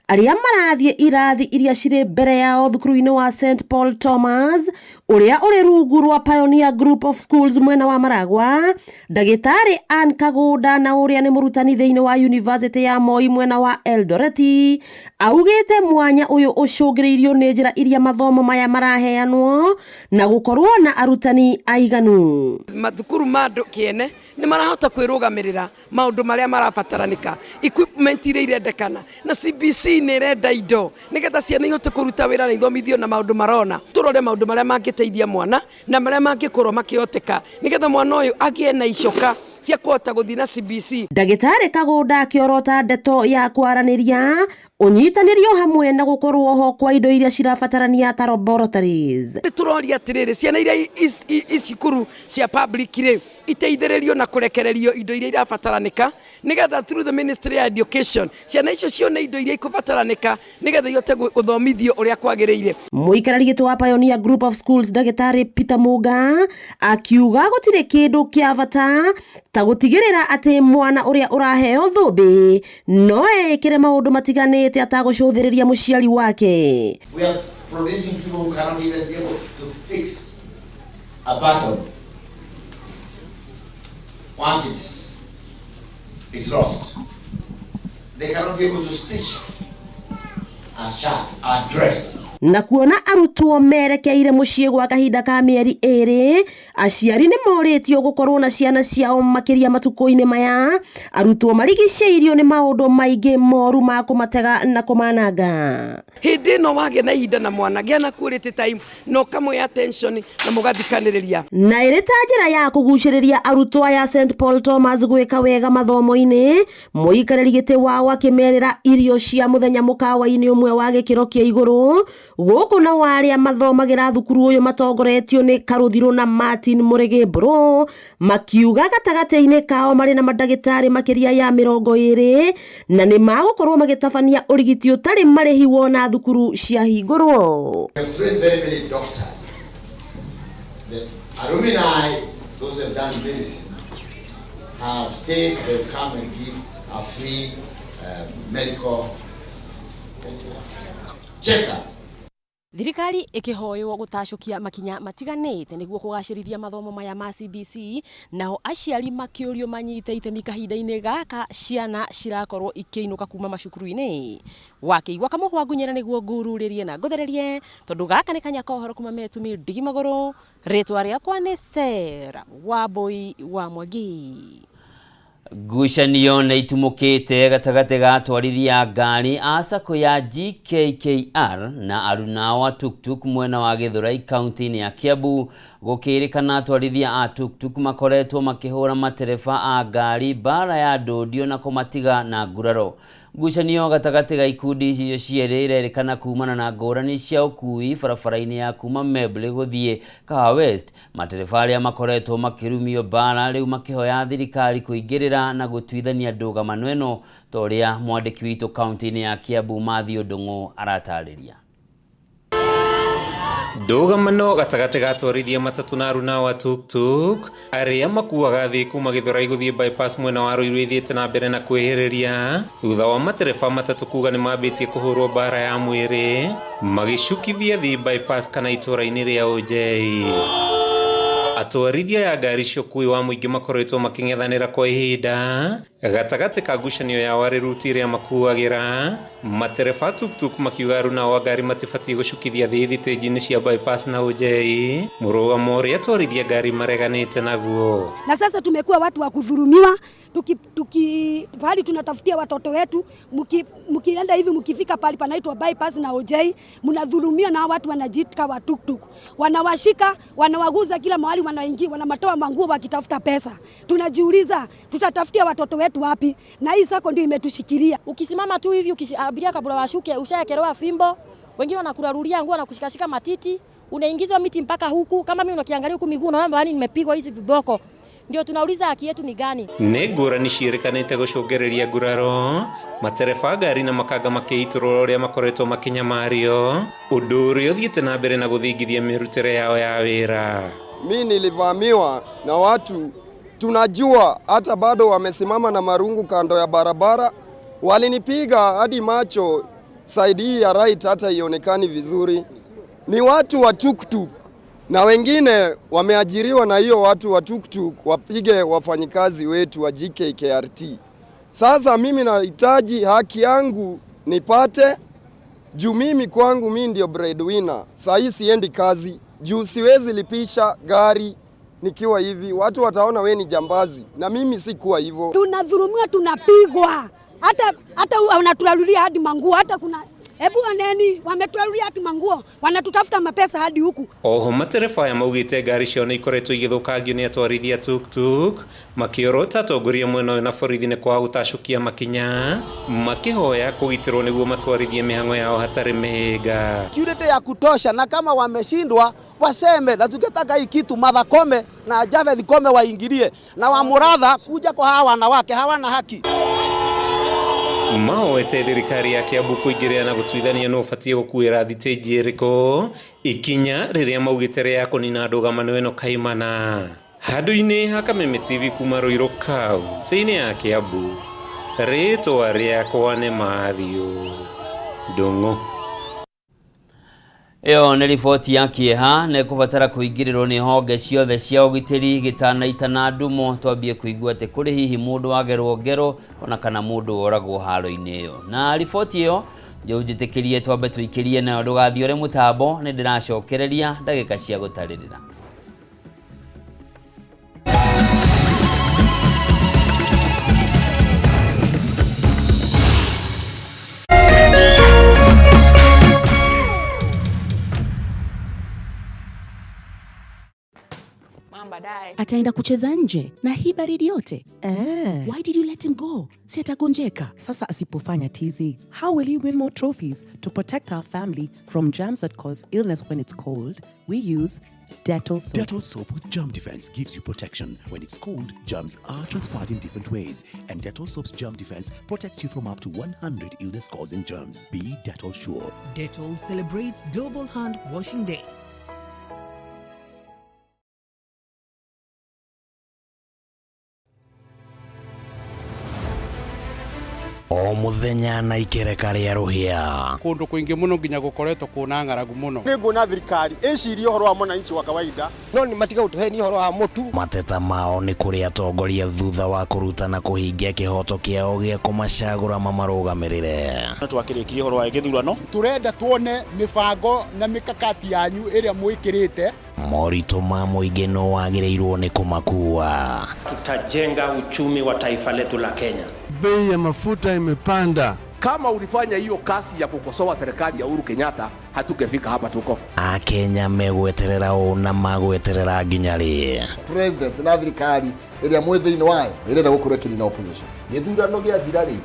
arĩa marathiĩ irathi iria cirĩ mbere yao thukuru-inĩ wa St Paul Thomas ũrĩa ũrĩ rungu rwa Pioneer Group of Schools mwena wa Maragwa, ndagĩtarĩ Ann Kagũnda na ũrĩa nĩ mũrutani thĩinĩ wa University ya Moi mwena wa Eldoret augĩte mwanya ũyũ ũcũngĩrĩirio nĩ njĩra iria mathomo maya maraheanwo na gũkorwo na arutani aiganu. Mathukuru ma andũ kĩene nĩ marahota kwĩrũgamĩrĩra maũndũ marĩa marabataranĩka, equipment iria irendekana, na CBC nĩ ĩrenda indo nĩgetha ciana ihote kũruta wĩra na ithomithio na maũndũ marona. Tũrore maũndũ marĩa mangĩteithia mwana na marĩa mangĩkorwo makĩhoteka nĩgetha mwana ũyũ agĩe na icoka cia kũhota gũthiĩ na CBC. Ndagĩtarĩ Kagũnda akĩorota ndeto ya kwaranĩria ũnyitanĩrio hamwe na gũkorwo ho kwa indo iria cirabatarania ta laboratories. Nĩ tũroria atĩrĩrĩ, ciana iria i cukuru cia public rĩ iteithĩrĩrio na kũrekererio indo iria irabataranĩka nĩgetha through the Ministry ya Education ciana icio cione indo iria ikũbataranĩka nĩgetha ihote gũthomithio ũrĩa kwagĩrĩire. Mũikarĩri gĩtĩ wa Pioneer Group of Schools ndagĩtarĩ Peter Mũnga akiuga gũtirĩ kĩndũ kĩa bata ta gũtigĩrĩra atĩ mwana ũrĩa ũraheo thũmbĩ no eĩkĩre maũndũ matiganĩte atagũcũthĩrĩria mũciari wake. We are producing people who cannot even be able to fix a button once it's lost. They cannot be able to stitch a shirt, a dress. Na kuona arutwo merekeire mũciĩ gwa kahinda ka mĩeri ĩrĩ, aciari nĩ morĩtio gũkorwo na ciana ciao makĩria matukũ-inĩ maya arutwo marigicĩirio nĩ maũndũ maingĩ moru ma kũmatega na kũmananga. Hĩndĩ ĩno wagĩa na ihinda na mwana, gĩa na quality time na ũkamũhe attention na mũgathikanĩrĩria. Na ĩrĩ ta njĩra ya kũgucĩrĩria arutwo aya St Paul Thomas gwĩka wega mathomo-inĩ, mũikarĩri gĩtĩ wao akĩmerĩra irio cia mũthenya mũkawa-inĩ ũmwe wa gĩkĩro kĩa igũrũ Gũkũ nao arĩa mathomagĩra thukuru ũyũ matongoretio nĩ Karũthirũ na Martin Mũrĩgĩ Mbũrũ makiuga gatagatĩ-inĩ kao marĩ na mandagĩtarĩ makĩria ya 20 na nĩ magũkorwo magĩtabania ũrigiti ũtarĩ marĩhi wona thukuru ciahingũrwo. We have trained very many doctors. The alumni, those who have done medicine, have said they'll come and give a free medical checkup. Thirikari ĩkĩhoywo gũtacũkia makinya matiganĩte nĩguo kũgacĩrithia mathomo maya ma CBC, nao aciari makĩũrio manyite itemi kahinda-inĩ gaka ciana cirakorwo ikĩinũka kuma macukuru-inĩ. Wakĩigua kamũhwa ngunyĩra nĩguo ngururĩrie na ngũthererie, tondũ gaka nĩ kanya ka ũhoro kuma Metumi ndigi magũrũ. Rĩtwa rĩakwa nĩ Sarah Wambui wa Mwangi. Ngucanio nĩ itumũkĩte gatagatĩ ga atwarithia ngari a sacco ya GKKR na aruna wa tuktuk mwena wa Githurai kaunti-inĩ ya Kiambu. Gũkĩrĩkana atwarithia a tuktuk makoretwo makĩhũra matereba a ngari mbara ya ndũndio na kũmatiga na nguraro. Ngucanio gatagatĩ ga ikundi icio cierĩ irerĩkana kumana na ngũrani cia ũkui barabara-inĩ ya kuma Membley gũthiĩ Kahawa West. Matereba arĩa makoretwo makĩrumio mbara rĩu makĩhoya thirikari kũingĩrĩra na gũtuithania ndũgamano ĩno ta ũrĩa mwandĩki witũ kaunti-inĩ ya Kiambu Matthew Ndung'u aratarĩria. Ndũgamano gatagatĩ ga atwarithia matatũ na aruna wa tuktuk arĩa makuaga thĩ kuma Githurai gũthiĩ bypass mwena wa Ruiru ithiĩte na mbere na kwĩhĩrĩria thutha wa matereba matatũ kuga nĩ mambĩtie kũhũrwo mbara ya mwĩrĩ magĩcukithia thĩ bypass kana itũũra-inĩ rĩa Ũnjei. Atwarithia ya ngari cia ũkuui wa mũingĩ makoretwo makĩng'ethanĩra kwa ihinda gatagatĩ ka ngucanio yao arĩ ruti ĩrĩa makuagĩra. Matereba tuktuk makiuga aruna wa ngari matibatiĩ gũcukithia thĩ thitĩnji-inĩ cia bypass na Ũnjei, mũrũgamo ũrĩa atwarithia ngari mareganĩte naguo. Na sasa tumekuwa watu wa kudhulumiwa, tuki pahali tunatafutia watoto wetu, mkienda hivi mkifika pahali panaitwa bypass na OJ, mnadhulumiwa na watu wanajiita wa tuktuk, wanawashika wanawaguza kila mahali, wanaingia wanamatoa manguo wakitafuta pesa. Tunajiuliza tutatafutia watoto wetu wapi? Na hii sako ndio imetushikilia. Ukisimama tu hivi abiria kabla washuke ushaekelewa fimbo, wengine wanakurarulia nguo na kushikashika matiti, unaingizwa miti mpaka huku. Kama mimi unakiangalia huku miguu unaona yani nimepigwa hizi viboko. Ndio tunauliza haki yetu ni gani? Nĩ ngũrani ciĩrĩkanĩte gũcũngĩrĩria nguraro, matereba ngari na makanga makĩitũrũra ũrĩa makoretwo makĩnyamario, ũndũ ũrĩa ũthiĩte na mbere na gũthingithia mĩrutĩre yao ya wĩra. Mi nilivamiwa na watu tunajua hata bado wamesimama na marungu kando ya barabara, walinipiga hadi macho side hii ya right hata ionekani vizuri. Ni watu wa tuktuk na wengine wameajiriwa na hiyo watu wa tuktuk wapige wafanyikazi wetu wa GKKRT. Sasa mimi nahitaji haki yangu nipate, juu mimi kwangu mimi ndio breadwinner. Saa hii siendi kazi juu siwezi lipisha gari nikiwa hivi, watu wataona we ni jambazi, na mimi sikuwa hivyo. Tunadhulumiwa, tunapigwa, hata wanatulalulia hadi manguo, hata kuna hebu oneni wametulalulia hadi manguo, wanatutafuta mapesa hadi huku. Oho matereba aya maugĩte ngari ciao nĩ ikoretwo igĩthũkangio nĩ atwarithia tuktuk, makĩorota atongoria mwena ũyũ na borithi nĩ kwaga gũtacũkia makinya, makĩhoya kũgitĩrwo nĩguo matwarithie mĩhang'o yao hatarĩ mĩhĩnga. Security ya kutosha, na kama wameshindwa waseme, na tukitaka hii kitu Martha Koome na Japheth Koome waingilie, na Wamuratha kuja kwa hawa wanawake hawana haki. Maoete thirikari ya Kiambu kũingĩrĩra na gũtuithania nũ ũbatiĩ gũkuĩra thitĩnji ĩrĩkũ, ikinya rĩrĩa maugĩte rĩa kũnina ndũgamano ĩno kaimana. Handũ-inĩ ha Kameme TV kuma Ruiru kaunti-inĩ ya Kiambu, rĩtwa rĩakwa nĩ Matthew Ndung'u. Ĩyo nĩ riboti ya kĩeha na ĩkũbatara kũingĩrĩrwo nĩ honge ciothe cia ũgitĩri gĩtanaitana ndumo twambie kũigua atĩ kũrĩ hihi mũndũ wagerwo ngero ona kana mũndũ woragwo haro-inĩ ĩyo. Na riboti ĩyo njĩu njĩtĩkĩrie twambe tũikĩrie nayo ndũgathiore mũtambo, nĩ ndĩracokereria ndagĩka cia gũtarĩrĩra. Baadaye. Ataenda kucheza nje na hii baridi yote? Why did you let him go? Si atagonjeka. Sasa asipofanya tizi, how will he win more trophies? To protect our family from germs that cause illness when it's cold, we use Dettol soap. Dettol soap with germ defense gives you protection. When it's cold, germs are transferred in different ways, and Dettol soap's germ defense protects you from up to 100 illness-causing germs. Be Dettol sure. Dettol celebrates Global Hand Washing Day. O muthenya na ikereka rĩa rũhĩa. Kundu kwingi muno nginya gukoretwo kuna ng'aragu muno. Nĩ nguona thirikari ĩcirie ũhoro wa mwananchi wa kawaida no nĩ matiga gũtũhenia ũhoro wa mũtu. Mateta mao nĩ kũrĩ atongoria thutha wa kũruta na kũhingia kĩhoto kĩao gĩa kũmacagũra mamarũgamĩrĩre. Twakĩrĩkirie ũhoro wa gĩthurano. Tũrenda tuone mĩbango na mĩkakati yanyu ĩrĩa mwĩkĩrĩte. Moritũ ma mũingĩ no wagĩrĩirwo nĩ kũmakua. Tutajenga uchumi wa taifa letu la Kenya. Bei ya mafuta imepanda. Kama ulifanya hiyo kazi ya kukosoa serikali ya Uhuru Kenyatta, hatungefika hapa tuko. Akenya megweterera ũ na magweterera nginya rĩ? President na thirikari ĩrĩa mwĩ thĩinĩ wayo ĩrenda gũkorwo ĩkĩnina opposition. Gĩthurano gĩathira rĩ,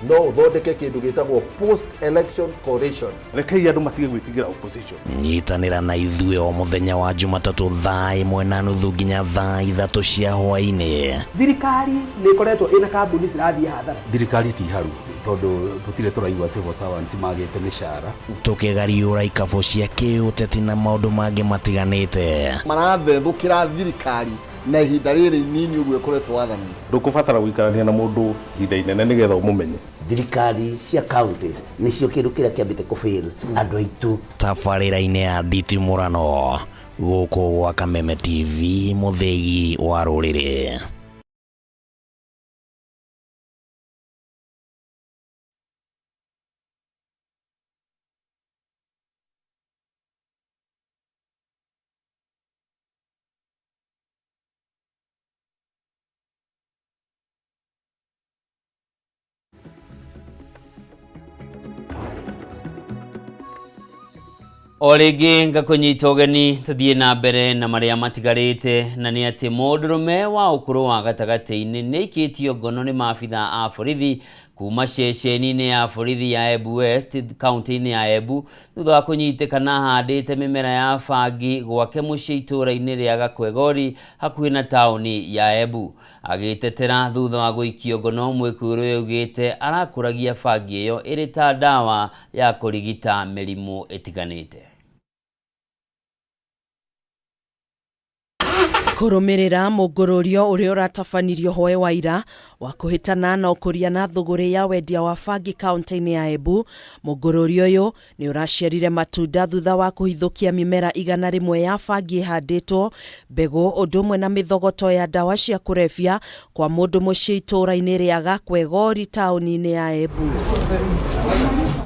no ũthondeke kĩndũ gĩtagwo post election coalition. Rekei andũ matige gwĩtigĩra opposition. Nyitanĩra na ithuĩ o mũthenya wa Jumatatũ thaa 1:30 nginya thaa 3 cia hwaĩ-inĩ. Thirikari nĩ ĩkoretwo ĩna kambuni cirathiĩ hathara. Thirikari ti haru tondũ tũtirĩ tũraigua civil servants magĩte mĩcara. Tũkĩgariũra ikabũ cia kĩũteti na maũndũ mangĩ matiganĩte. Marathethũkĩra thirikari na ihinda rĩrĩ inini ũguo ĩkoretwo wathani. Ndũkũbatara gũikarania na mũndũ ihinda inene nĩgetha ũmũmenye. Thirikari cia counties nĩcio kĩndũ kĩrĩa kĩambĩte kũfail andũ aitũ. Tabarĩra-inĩ ya nditimũrano gũkũ gwa Kameme TV, mũthĩgi wa rũrĩrĩ. O rĩngĩ ngakũnyita ũgeni tũthiĩ na mbere na marĩa matigarĩte, na nĩ atĩ mũndũrũme wa ũkũrũ wa gatagatĩ-inĩ nĩ aikĩtio ngono nĩ maabitha a borithi kuma ceceni-inĩ ya borithi ya Embu West kaunti-inĩ ya Embu thutha wa kũnyitĩkana ahandĩte mĩmera ya bangi gwake mũciĩ itũũra-inĩ rĩa Gakwegori hakuhĩ na taũni ya Embu. Agĩtetera thutha wa gũikio ngono, mwĩkũĩrwo ũyũ augĩte arakũragia bangi ĩyo ĩrĩ ta ndawa ya kũrigita mĩrimũ ĩtiganĩte. Kũrũmĩrĩra mũngũrũrio ũrĩa ũratabanirio hoe wa ira wa kũhĩtana na ũkũria na thũgũrĩ ya wendia wa bangi kaunti-inĩ ya Embu, mũngũrũrio ũyũ nĩ ũraciarire matunda thutha wa kũhithũkia mĩmera 100 ya bangi ĩhandĩtwo mbegũ ũndũ ũmwe na mĩthogoto ya ndawa cia kũrebia kwa mũndũ mũciĩ itũũra-inĩ rĩa Gakwegori taũni-inĩ ya Embu.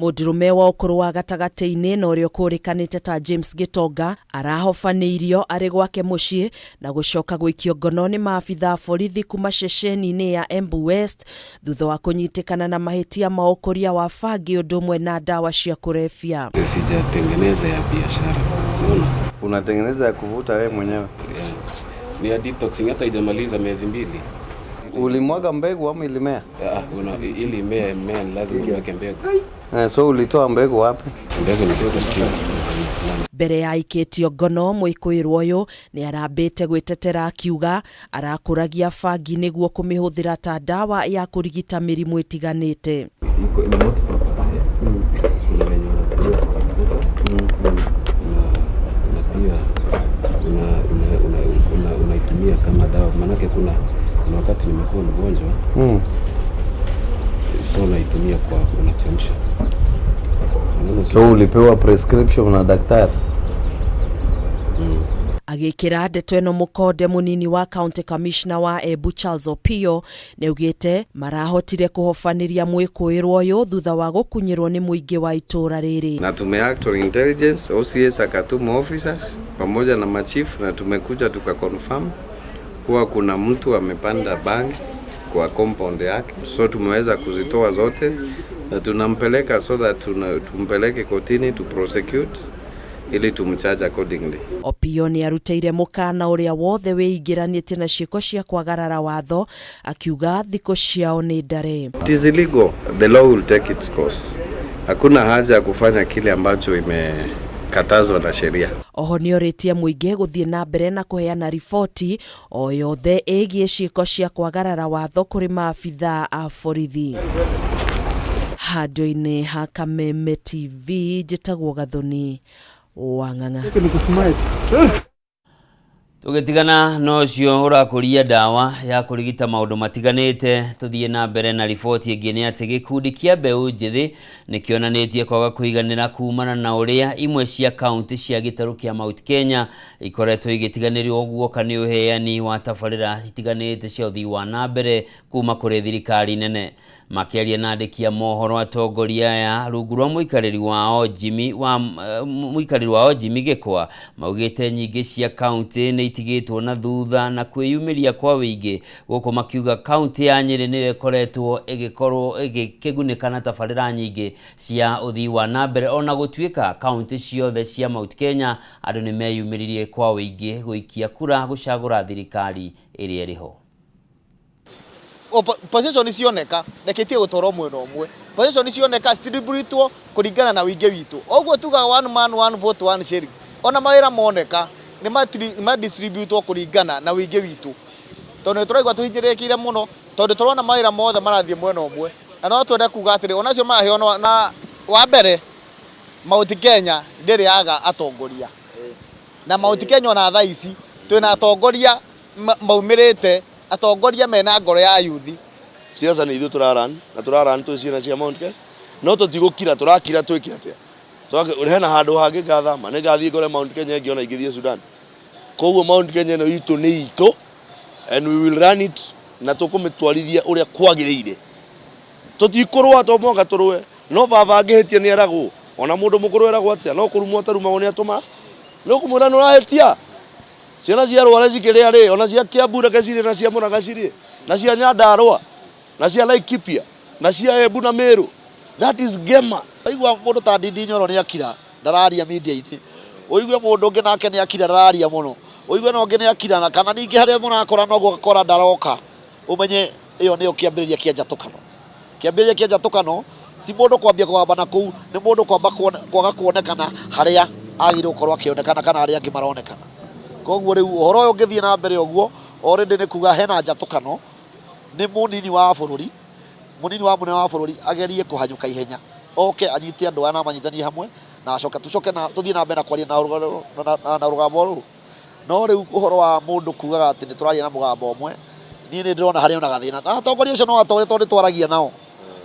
Mũndũrũme wa ũkũrũ wa gatagatĩ-inĩ na ũrĩa ũkũrĩkanĩte ta James Gĩtonga arahobanĩirio arĩ gwake mũciĩ na gũcoka gũikio ngono nĩ maabitha a borithi kuma ceceni-inĩ ya Embu West thutha wa kũnyitĩkana na mahĩtia ma ũkũria wa bangi ũndũ ũmwe na ndawa cia kũrebia. Sijatengeneza ya biashara. Unaona? Unatengeneza ya kuvuta wewe mwenyewe? Yeah. Ni ya detoxing, hata haijamaliza miezi 2. Ulimwaga mbegu ama ilimea? Ili imee, mmea ni lazima uweke mbegu. So ulitoa mbegu wapi? Mbegu ni kutoka. Mbere ya aikĩtio ngono, mwĩkũĩrwo ũyũ nĩ arambĩte gwĩtetera akiuga arakũragia bangi nĩguo kũmĩhũthĩra ta ndawa ya kũrigita mĩrimũ ĩtiganĩte. Iko ni multi-purpose, eh? Kuna wenye wanatumia kwa kuvuta, na pia unaitumia kama dawa, maanake kuna wakati nimekuwa mgonjwa, so naitumia kwa unachemsha. So ulipewa prescription na daktari? Agĩkĩra ndeto ĩno mũkonde mũnini wa county commissioner wa Embu Charles Opio nĩaugĩte marahotire kũhobanĩria mwĩkũĩrwo ũyũ thutha wa gũkunyĩrwo nĩ mũingĩ wa itũũra rĩrĩ. Na tumeact on intelligence, OCS akatuma officers pamoja na machief na tumekuja tukaconfirm kuwa kuna mtu amepanda bangi kwa compound yake, so tumeweza kuzitoa zote na tunampeleka so that tumpeleke kotini to prosecute ili tumcharge accordingly. Opiyo nĩ arutĩire mũkana ũrĩa wothe wĩingĩranĩtie na ciĩko cia kwagarara watho akiuga thikũ ciao nĩ ndare. It is illegal. The law will take its course. Hakuna haja ya kufanya kile ambacho imekatazwa na sheria. Oho nĩorĩtie mũingĩ gũthiĩ na mbere na kũheana riboti o yothe ĩgiĩ ciĩko cia kwagarara watho kũrĩ maabithaa a borithi. Handũ-inĩ ha Kameme TV njĩtagwo Gathoni wa Ng'ang'a. Tũgĩtigana na ũcio ũrakũria ndawa ya kũrigita maũndũ matiganĩte, tũthiĩ na mbere na riboti ĩngĩ nĩ atĩ gĩkundi kĩa mbeũ njĩthĩ nĩ kĩonanĩtie kwaga kũiganĩra kumana na ũrĩa imwe cia kaunti cia gĩtarũ kĩa Mount Kenya ikoretwo igĩtiganĩrio guoka nĩ ũheani wa tabarĩra itiganĩte cia ũthii wa na mbere kuma kũrĩ thirikari nene. Makĩaria na andĩki a mohoro atongoria aya rungu rwa mũikarĩri wao Jimmy wa mũikarĩri wao Jimmy Gĩkwa maugĩte nyingĩ cia kaunti nĩ itigĩtwo na thutha na kwĩyumĩria kwa wĩingĩ gũkũ makiuga kaunti ya Nyĩrĩ nĩyo ĩkoretwo ĩgĩkorwo ĩgĩkĩgunĩka na tabarĩra nyingĩ cia ũthii wa na mbere ona gũtuĩka kaunti ciothe cia Mount Kenya andũ nĩ meyumĩririe kwa wĩingĩ gũikia kura gũcagũra thirikari ĩrĩa ĩrĩ ho. Position cioneka reke itige gũtwarwo mwena ũmwe, position cioneka cidistributwo kũringana na wĩingĩ witũ. Ũguo tugaga one man one vote one shilling, ona mawĩra moneka nĩ madistributwo kũringana na wĩingĩ witũ, tondũ nĩ tũraigua tũhinyĩrĩrĩkĩire mũno, tondũ tũrona mawĩra mothe marathiĩ mwena ũmwe, na no twende kuga atĩrĩ onacio maraheo na wa mbere Mount Kenya ndĩrĩ yaga atongoria, na Mount Kenya ona thaa ici twĩna atongoria maumĩrĩte, atongoria mena ngoro ya yuthi. Siasa nĩ ithuĩ tũraran na tũraran twĩ ciana cia Mount Kenya, no tũtigũkira, tũrakira twĩke atĩa? Hena handũ hangĩ ngathama, nĩ ngathiĩ ngore Mount Kenya ĩngĩ ona ingĩthiĩ Sudan. Koguo Mount Kenya ĩno itũ nĩ itũ and we will run it na tũkũmĩtwarithia ũrĩa kwagĩrĩire. Tũtikũrũa to mũhaka tũrũe, no baba angĩhĩtia nĩ eragwo, ona mũndũ mũkũrũ eragwo atĩa, no kũrumwo atarumagwo nĩ atũma, nĩ ũkũmwĩra nĩ ũrahĩtia. Ciana cia Rware cikĩrĩa rĩ, ona cia Kiambu reke cirĩe na cia Murang'a cirĩe, na cia Nyandarua, na cia Laikipia, na cia Embu na Meru. That is Gema. Waigua mũndũ ta Ndindi Nyoro nĩ akira ndararia media-inĩ, ũigue mũndũ ũngĩ nake nĩ akira ndararia mũno, ũigue na ũngĩ nĩ akira, na kana ningĩ harĩa mũrakora noguo ũgakora ndaroka, ũmenye ĩyo nĩyo kĩambĩrĩria kĩa njatũkano. Kĩambĩrĩria kĩa njatũkano ti mũndũ kwambia kũgamba na kũu, nĩ mũndũ kwamba kwaga kuonekana harĩa agĩrĩirwo gũkorwo akĩonekana kana arĩa angĩ maronekana. Koguo rĩu ũhoro ũyũ ũngĩthiĩ na mbere ũguo, already nĩ kuga hena njatũkano, nĩ mũnini wa bũrũri, mũnini wa mũnene wa bũrũri agerie kũhanyũka ihenya, oke anyite andũ aya na amanyitanie hamwe, na acoke tũcoke na tũthiĩ na mbere na kwaria na rũgambo rũu. No rĩu ũhoro wa mũndũ kugaga atĩ nĩ tũraria na mũgambo ũmwe, niĩ nĩ ndĩrona harĩ ona gathĩna. Na atongoria acio no atongoria tondũ nĩ twaragia nao.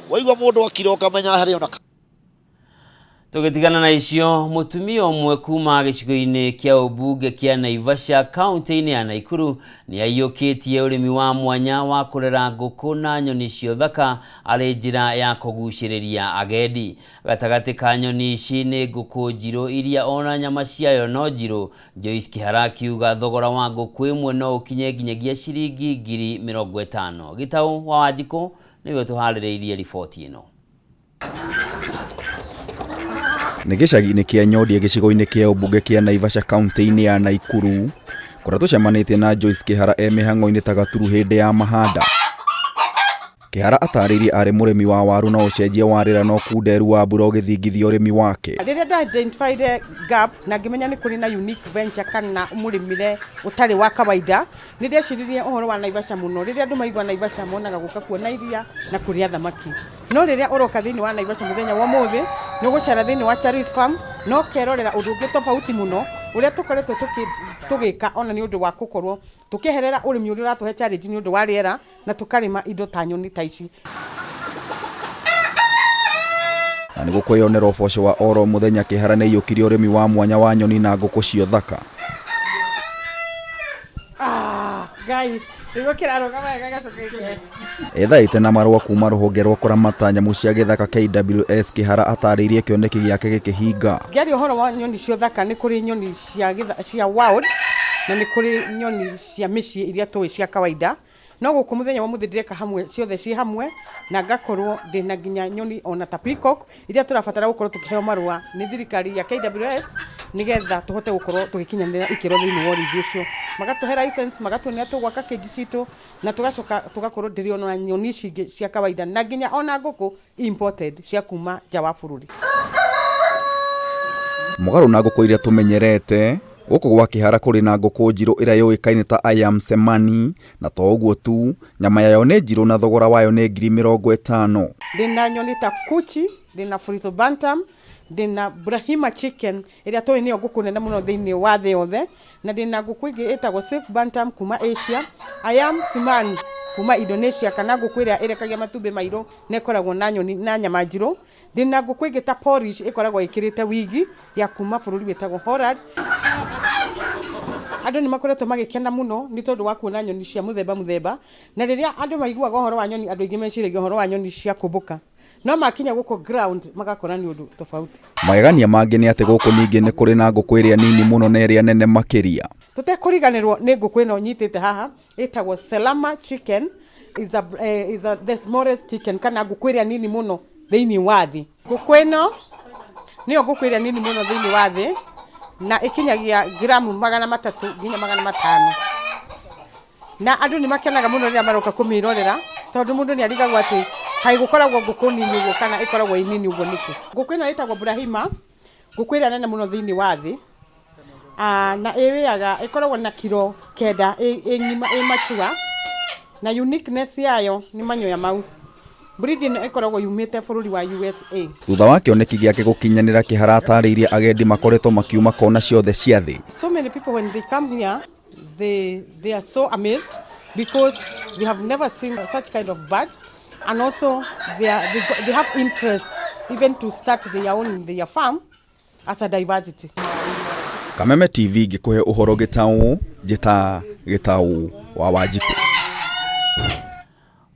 Waigua mũndũ akira ũkamenya harĩ ona Tũgĩtigana na icio, mũtumia ũmwe kuma gĩcigo-inĩ kĩa ũmbunge kĩa Naivasha kaunti-inĩ ya Naikuru nĩ aiyũkĩtie ũrĩmi wa mwanya wa kũrera ngũkũ na nyoni cia ũthaka arĩ njĩra ya kũgucĩrĩria agendi. Gatagatĩ ka nyoni ici nĩ ngũkũ njirũ iria ona nyama ciayo no njirũ. Joyce Kĩhara akiuga thogora wa ngũkũ ĩmwe no ũkinye nginyagia ciringi 50,000. Gĩtaũ wa Wanjikũ nĩwe ũtũharĩrĩirie riboti ĩno. Nĩ gĩcagi-inĩ kĩa Nyondia gĩcigo-inĩ kĩa ũmbunge kĩa Naivasha kaunti-inĩ ya Naikuru kũrĩa tũcemanĩtie na Joyce Kĩhara e mĩhang'o-inĩ ta gaturu hĩndĩ ya mahanda. Kĩhara atarĩirie arĩ mũrĩmi wa waru no ũcenjia wa rĩera na ũkunderu wa mbura ũgĩthingithia ũrĩmi wake. Rĩrĩa nda identified gap na ngĩmenya nĩ kũrĩ na unique venture kana mũrĩmĩre ũtarĩ wa kawaida, nĩ ndeciririe ũhoro wa Naivasha mũno. Rĩrĩa andũ maigua Naivasha monaga gũka kuona iria na kũrĩa thamaki. No rĩrĩa ũroka thĩinĩ wa Naivasha mũthenya wa ũmũthĩ, nĩ ũgũcera thĩinĩ wa Charis Farm na ũkerorera ũndũ ũngĩ tofauti mũno ũrĩa tũkoretwo tũgĩka ona nĩ ũndũ wa gũkorwo tũkĩeherera ũrĩmi ũrĩa ũratũhe challenge nĩ ũndũ wa rĩera na tũkarĩma indo ta nyoni ta ici. Na nĩguo kwĩyonera ũboco wa oro mũthenya Kĩhara nĩ aiyũkirie ũrĩmi wa mwanya wa nyoni na ngũkũ cia ũthaka. Ngai, nĩguo kĩrarũgama wega gĩgacoka gĩkehe. Ethaĩte na marũa kuma rũhonge rwa kũramata nyamũ cia gĩthaka KWS Kĩhara atarĩirie kĩoneki gĩake gĩkĩhinga. Ngĩaria ũhoro wa nyoni cia ũthaka nĩ kũrĩ nyoni cia wild na nĩ kũrĩ nyoni cia mĩciĩ iria tũĩ cia kawaida. No gũkũ mũthenya wa mũthĩ ndĩreka hamwe ciothe ciĩ hamwe, na ngakorwo ndĩna nginya nyoni ona ta peacock iria tũrabatara gũkorwo tũkĩheo marũa nĩ thirikari ya KWS nĩgetha tũhote gũkorwo tũgĩkinyanĩra ikĩro thĩinĩ wa ũrĩithi ũcio. Magatũhe license, magatuonia tũgwaka cage citũ, na tũgacoka tũgakorwo ndĩrĩ ona nyoni ici ingĩ cia kawaida na nginya ona ngũkũ imported cia kuma nja wa bũrũri. Mũgarũ na ngũkũ iria tũmenyerete, gũkũ gwa Kĩhara kũrĩ na ngũkũ njirũ ĩrĩa yũĩkaine ta Ayam Cemani, na to ũguo tu, nyama yayo nĩ njirũ na thogora wayo nĩ 50,000. Ndĩna nyoni ta Kuchi, ndĩna Friso Bantam, ndĩna Brahima Chicken ĩrĩa tũĩ nĩyo ngũkũ nene mũno thĩinĩ wa thĩ yothe, na ndĩna ngũkũ ĩngĩ ĩtagwo Silk Bantam kuma Asia, Ayam Cemani kuma Indonesia, kana ngũkũ ĩrĩa ĩrekagia matumbĩ mairũ na ĩkoragwo na nyoni na nyama njirũ. Ndĩna ngũkũ ĩngĩ ta Polish ĩkoragwo ĩkĩrĩte wigi ya kuma bũrũri wĩtagwo Holland. Andũ nĩ makoretwo magĩkena mũno nĩ tondũ wa kuona nyoni cia mũthemba mũthemba, na rĩrĩa andũ maiguaga ũhoro wa nyoni, andũ aingĩ meciragia ũhoro wa nyoni cia kũmbũka, no makinya gũkũ ground magakora nĩ ũndũ tofauti. Magegania mangĩ nĩ atĩ gũkũ ningĩ nĩ kũrĩ na ngũkũ ĩrĩa nini mũno na ĩrĩa nene makĩria. Tũtekũriganĩrwo nĩ ngũkũ ĩno nyitĩte haha ĩtagwo Selama Chicken, is a the smallest chicken, kana ngũkũ ĩrĩa nini mũno thĩinĩ wa thĩ. Ngũkũ ĩno nĩyo ngũkũ ĩrĩa nini mũno thĩinĩ wa thĩ, na ĩkinyagia gramu 300 nginya 500, na andũ nĩ makenaga mũno rĩrĩa maroka kũmĩrorera, tondũ mũndũ nĩ arigagwo atĩ kaĩ gũkoragwo ngũkũ nini ũguo kana ĩkoragwo ĩ nini ũguo nĩkĩ. Ngũkũ ĩno ĩtagwo Brahima, ngũkũ ĩrĩa nene mũno thĩinĩ wa thĩ, na ĩwĩaga ĩkoragwo na kiro 9 ĩ ng'ima ĩ mature, na uniqueness yayo nĩ manyoya mau. Breed ĩno ĩkoragwo yumĩte bũrũri wa USA. Thutha wa kĩoneki gĩake gũkinyanĩra, Kĩhara atarĩirie agendi makoretwo makiuma kona ciothe cia thĩ. So many people, when they come here, they are so amazed because they have never seen such kind of birds, and also they have interest even to start their own in their farm as a diversity. Kameme TV ngĩkũhe ũhoro gĩtaũ, njĩta Gĩtaũ wa Wanjikũ.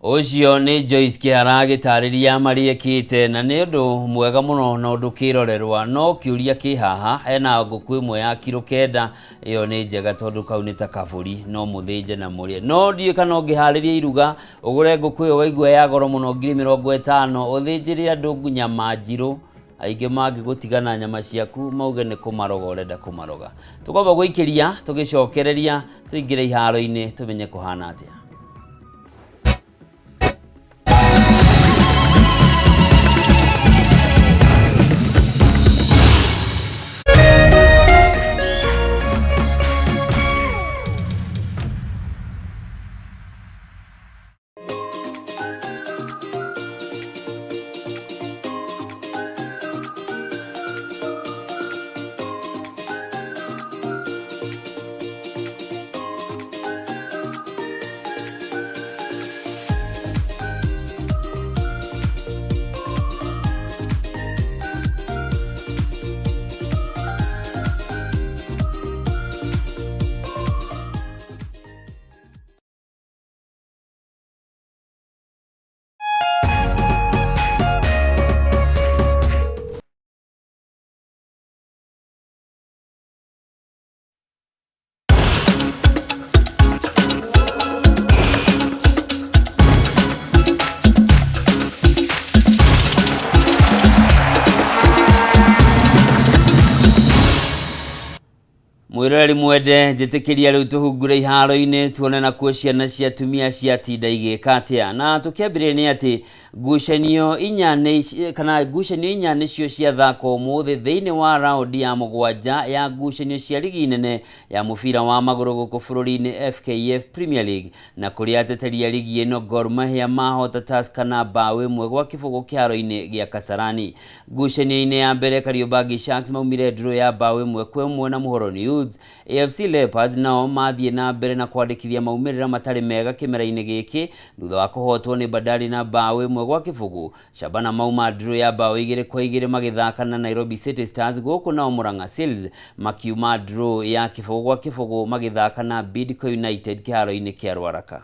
Ũcio nĩ Joyce Kĩhara agĩtarĩria marĩa ekĩte, na nĩ ũndũ mwega mũno na ũndũ kĩrorerwa. No kĩũria kĩ haha, hena ngũkũ ĩmwe ya kiro 9, ĩyo nĩ njega tondũ kau nĩ ta kabũri, no mũthĩnje na mũrĩe, no ndiũĩ kana ũngĩharĩria iruga ũgũre ngũkũ ĩyo waigua ya goro mũno 50,000, ũthĩnjĩre andũ nyama njirũ, aingĩ mangĩgũtigana nyama ciaku mauge nĩ kũmaroga ũrenda kũmaroga. Tũkwamba gũikĩria, tũgĩcokereria tũingĩre iharo-inĩ tũmenye kũhana atĩa. Mwĩroreri mwende, njĩtĩkĩria rĩu tũhungure iharo-inĩ tuone nakuo ciana cia atumia ciatinda igĩka atĩa. Na tũkĩambĩrĩria nĩ atĩ ngucanio inya nĩ kana ngucanio inya nĩcio ciathakwo ũmũthĩ thĩinĩ wa raundi ya 7 ya ngucanio cia rigi nene ya mũbira wa magũrũ gũkũ bũrũri-inĩ, FKF Premier League, na kũrĩa ateteri a rigi ĩno Gor Mahia mahota Tusker na mbaũ 1-0 kĩharo-inĩ gĩa Kasarani. Ngucanio-inĩ ya mbere, Kariobangi Sharks maumire draw ya mbaũ 1-1 na Muhoroni Youth. AFC Leopards nao mathiĩ na mbere na kwandĩkithia maumĩrĩra matarĩ mega kĩmera-inĩ gĩkĩ thutha wa kũhotwo nĩ Bandari na mbaũ 1-0. Shabana mauma draw ya mbaũ 2-2 magĩthaka na Nairobi City Stars, gũkũ nao Murang'a Seals makiuma draw ya 0-0 magĩthaka na Bidco United kĩharo-inĩ kĩa Ruaraka.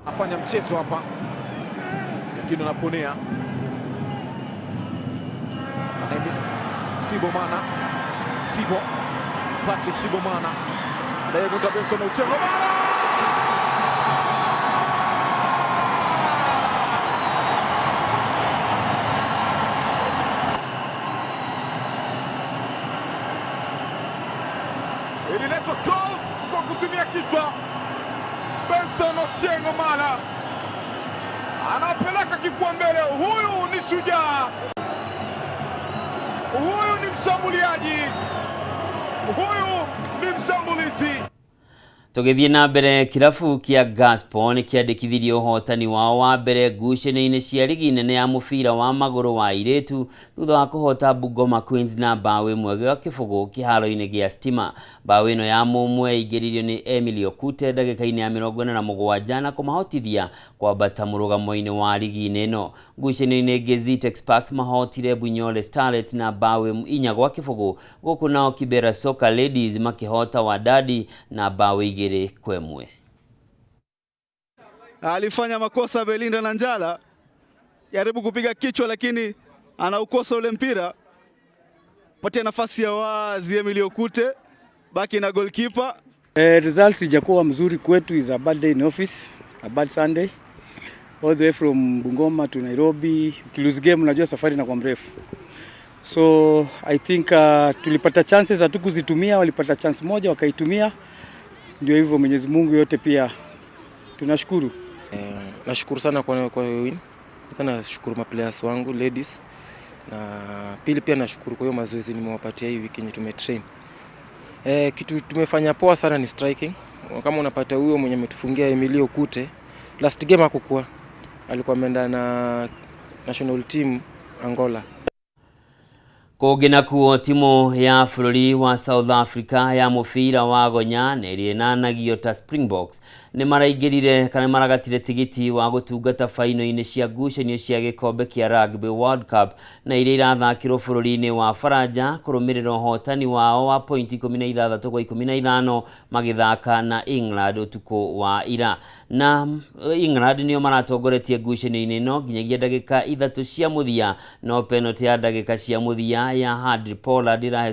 Afanya mchezo hapa, lakini anaponea. Ismail Sibomana, Sibo Patrick Sibomana anayevuta Benson Ochieng Omara ililetwa cross kwa kutumia kichwa. Benson Ochieng Omara anapeleka kifua mbele. Huyu ni shujaa, huyu ni mshambuliaji, huyu ni mshambulizi. Tũgĩthiĩ na mbere, kĩrabu kĩa Gaspo nĩ kĩandĩkithirie ũhotani wao wa mbere ngucanio-inĩ cia rigi nene ya mũbira wa magũrũ wa airĩtu thutha wa kũhota Bungoma Queens na mbaũ 1-0 kĩharo-inĩ gĩa Stima. Mbaũ ĩno ya mũmwe ĩingĩririo nĩ Emily Okute ndagĩka-inĩ ya 47 na kũmahotithia kwambata mũrũgamo-inĩ wa rigi-inĩ ĩno. Ngucanio-inĩ ĩngĩ, Zetech Sparks mahotire Bunyole Starlets na mbaũ 4-0, gũkũ nao Kibera Soccer Ladies makĩhota Wandadi na mbaũ 2-1. Alifanya makosa Belinda Nanjala, jaribu kupiga kichwa lakini anaukosa ule mpira. Patia nafasi ya wazi Emily Okute, baki na goalkeeper. Results ijakuwa mzuri kwetu, is a bad day in office, a bad Sunday. All the way from Bungoma to Nairobi, ukilose game unajua safari inakuwa mrefu. So I think tulipata chances hatukuzitumia, walipata chance moja wakaitumia. Ndio hivyo, Mwenyezi Mungu yote pia tunashukuru. Nashukuru sana kwa hiyo win. Kwanza nashukuru ma players wangu ladies, na pili pia nashukuru kwa hiyo mazoezi nimewapatia hii wiki yenye tumetrain. Kitu tumefanya poa sana ni striking. Kama unapata huyo mwenye ametufungia Emilio Okute, last game hakukuwa, alikuwa ameenda na national team Angola. Kũngĩ nakuo, timu ya bũrũri wa South Africa ya mũbira wa gonya na ĩrĩa ĩnanagio ta Springboks nĩ maraingĩrire kana maragatire tigiti wa gũtungata baino-inĩ cia ngucanio cia gĩkombe kĩa Rugby World Cup na iria irathakĩrwo bũrũri-inĩ wa Faranja kũrũmĩrĩra ũhotani wao wa pointi 16 kwa 15 magĩthaka na England ũtukũ wa ira. Na England nĩo maratongoretie ngucanio-inĩ ĩno nginyagia ndagĩka 3 cia mũthia, no penalty ya ndagĩka cia mũthia ya Handre Pollard ĩrahe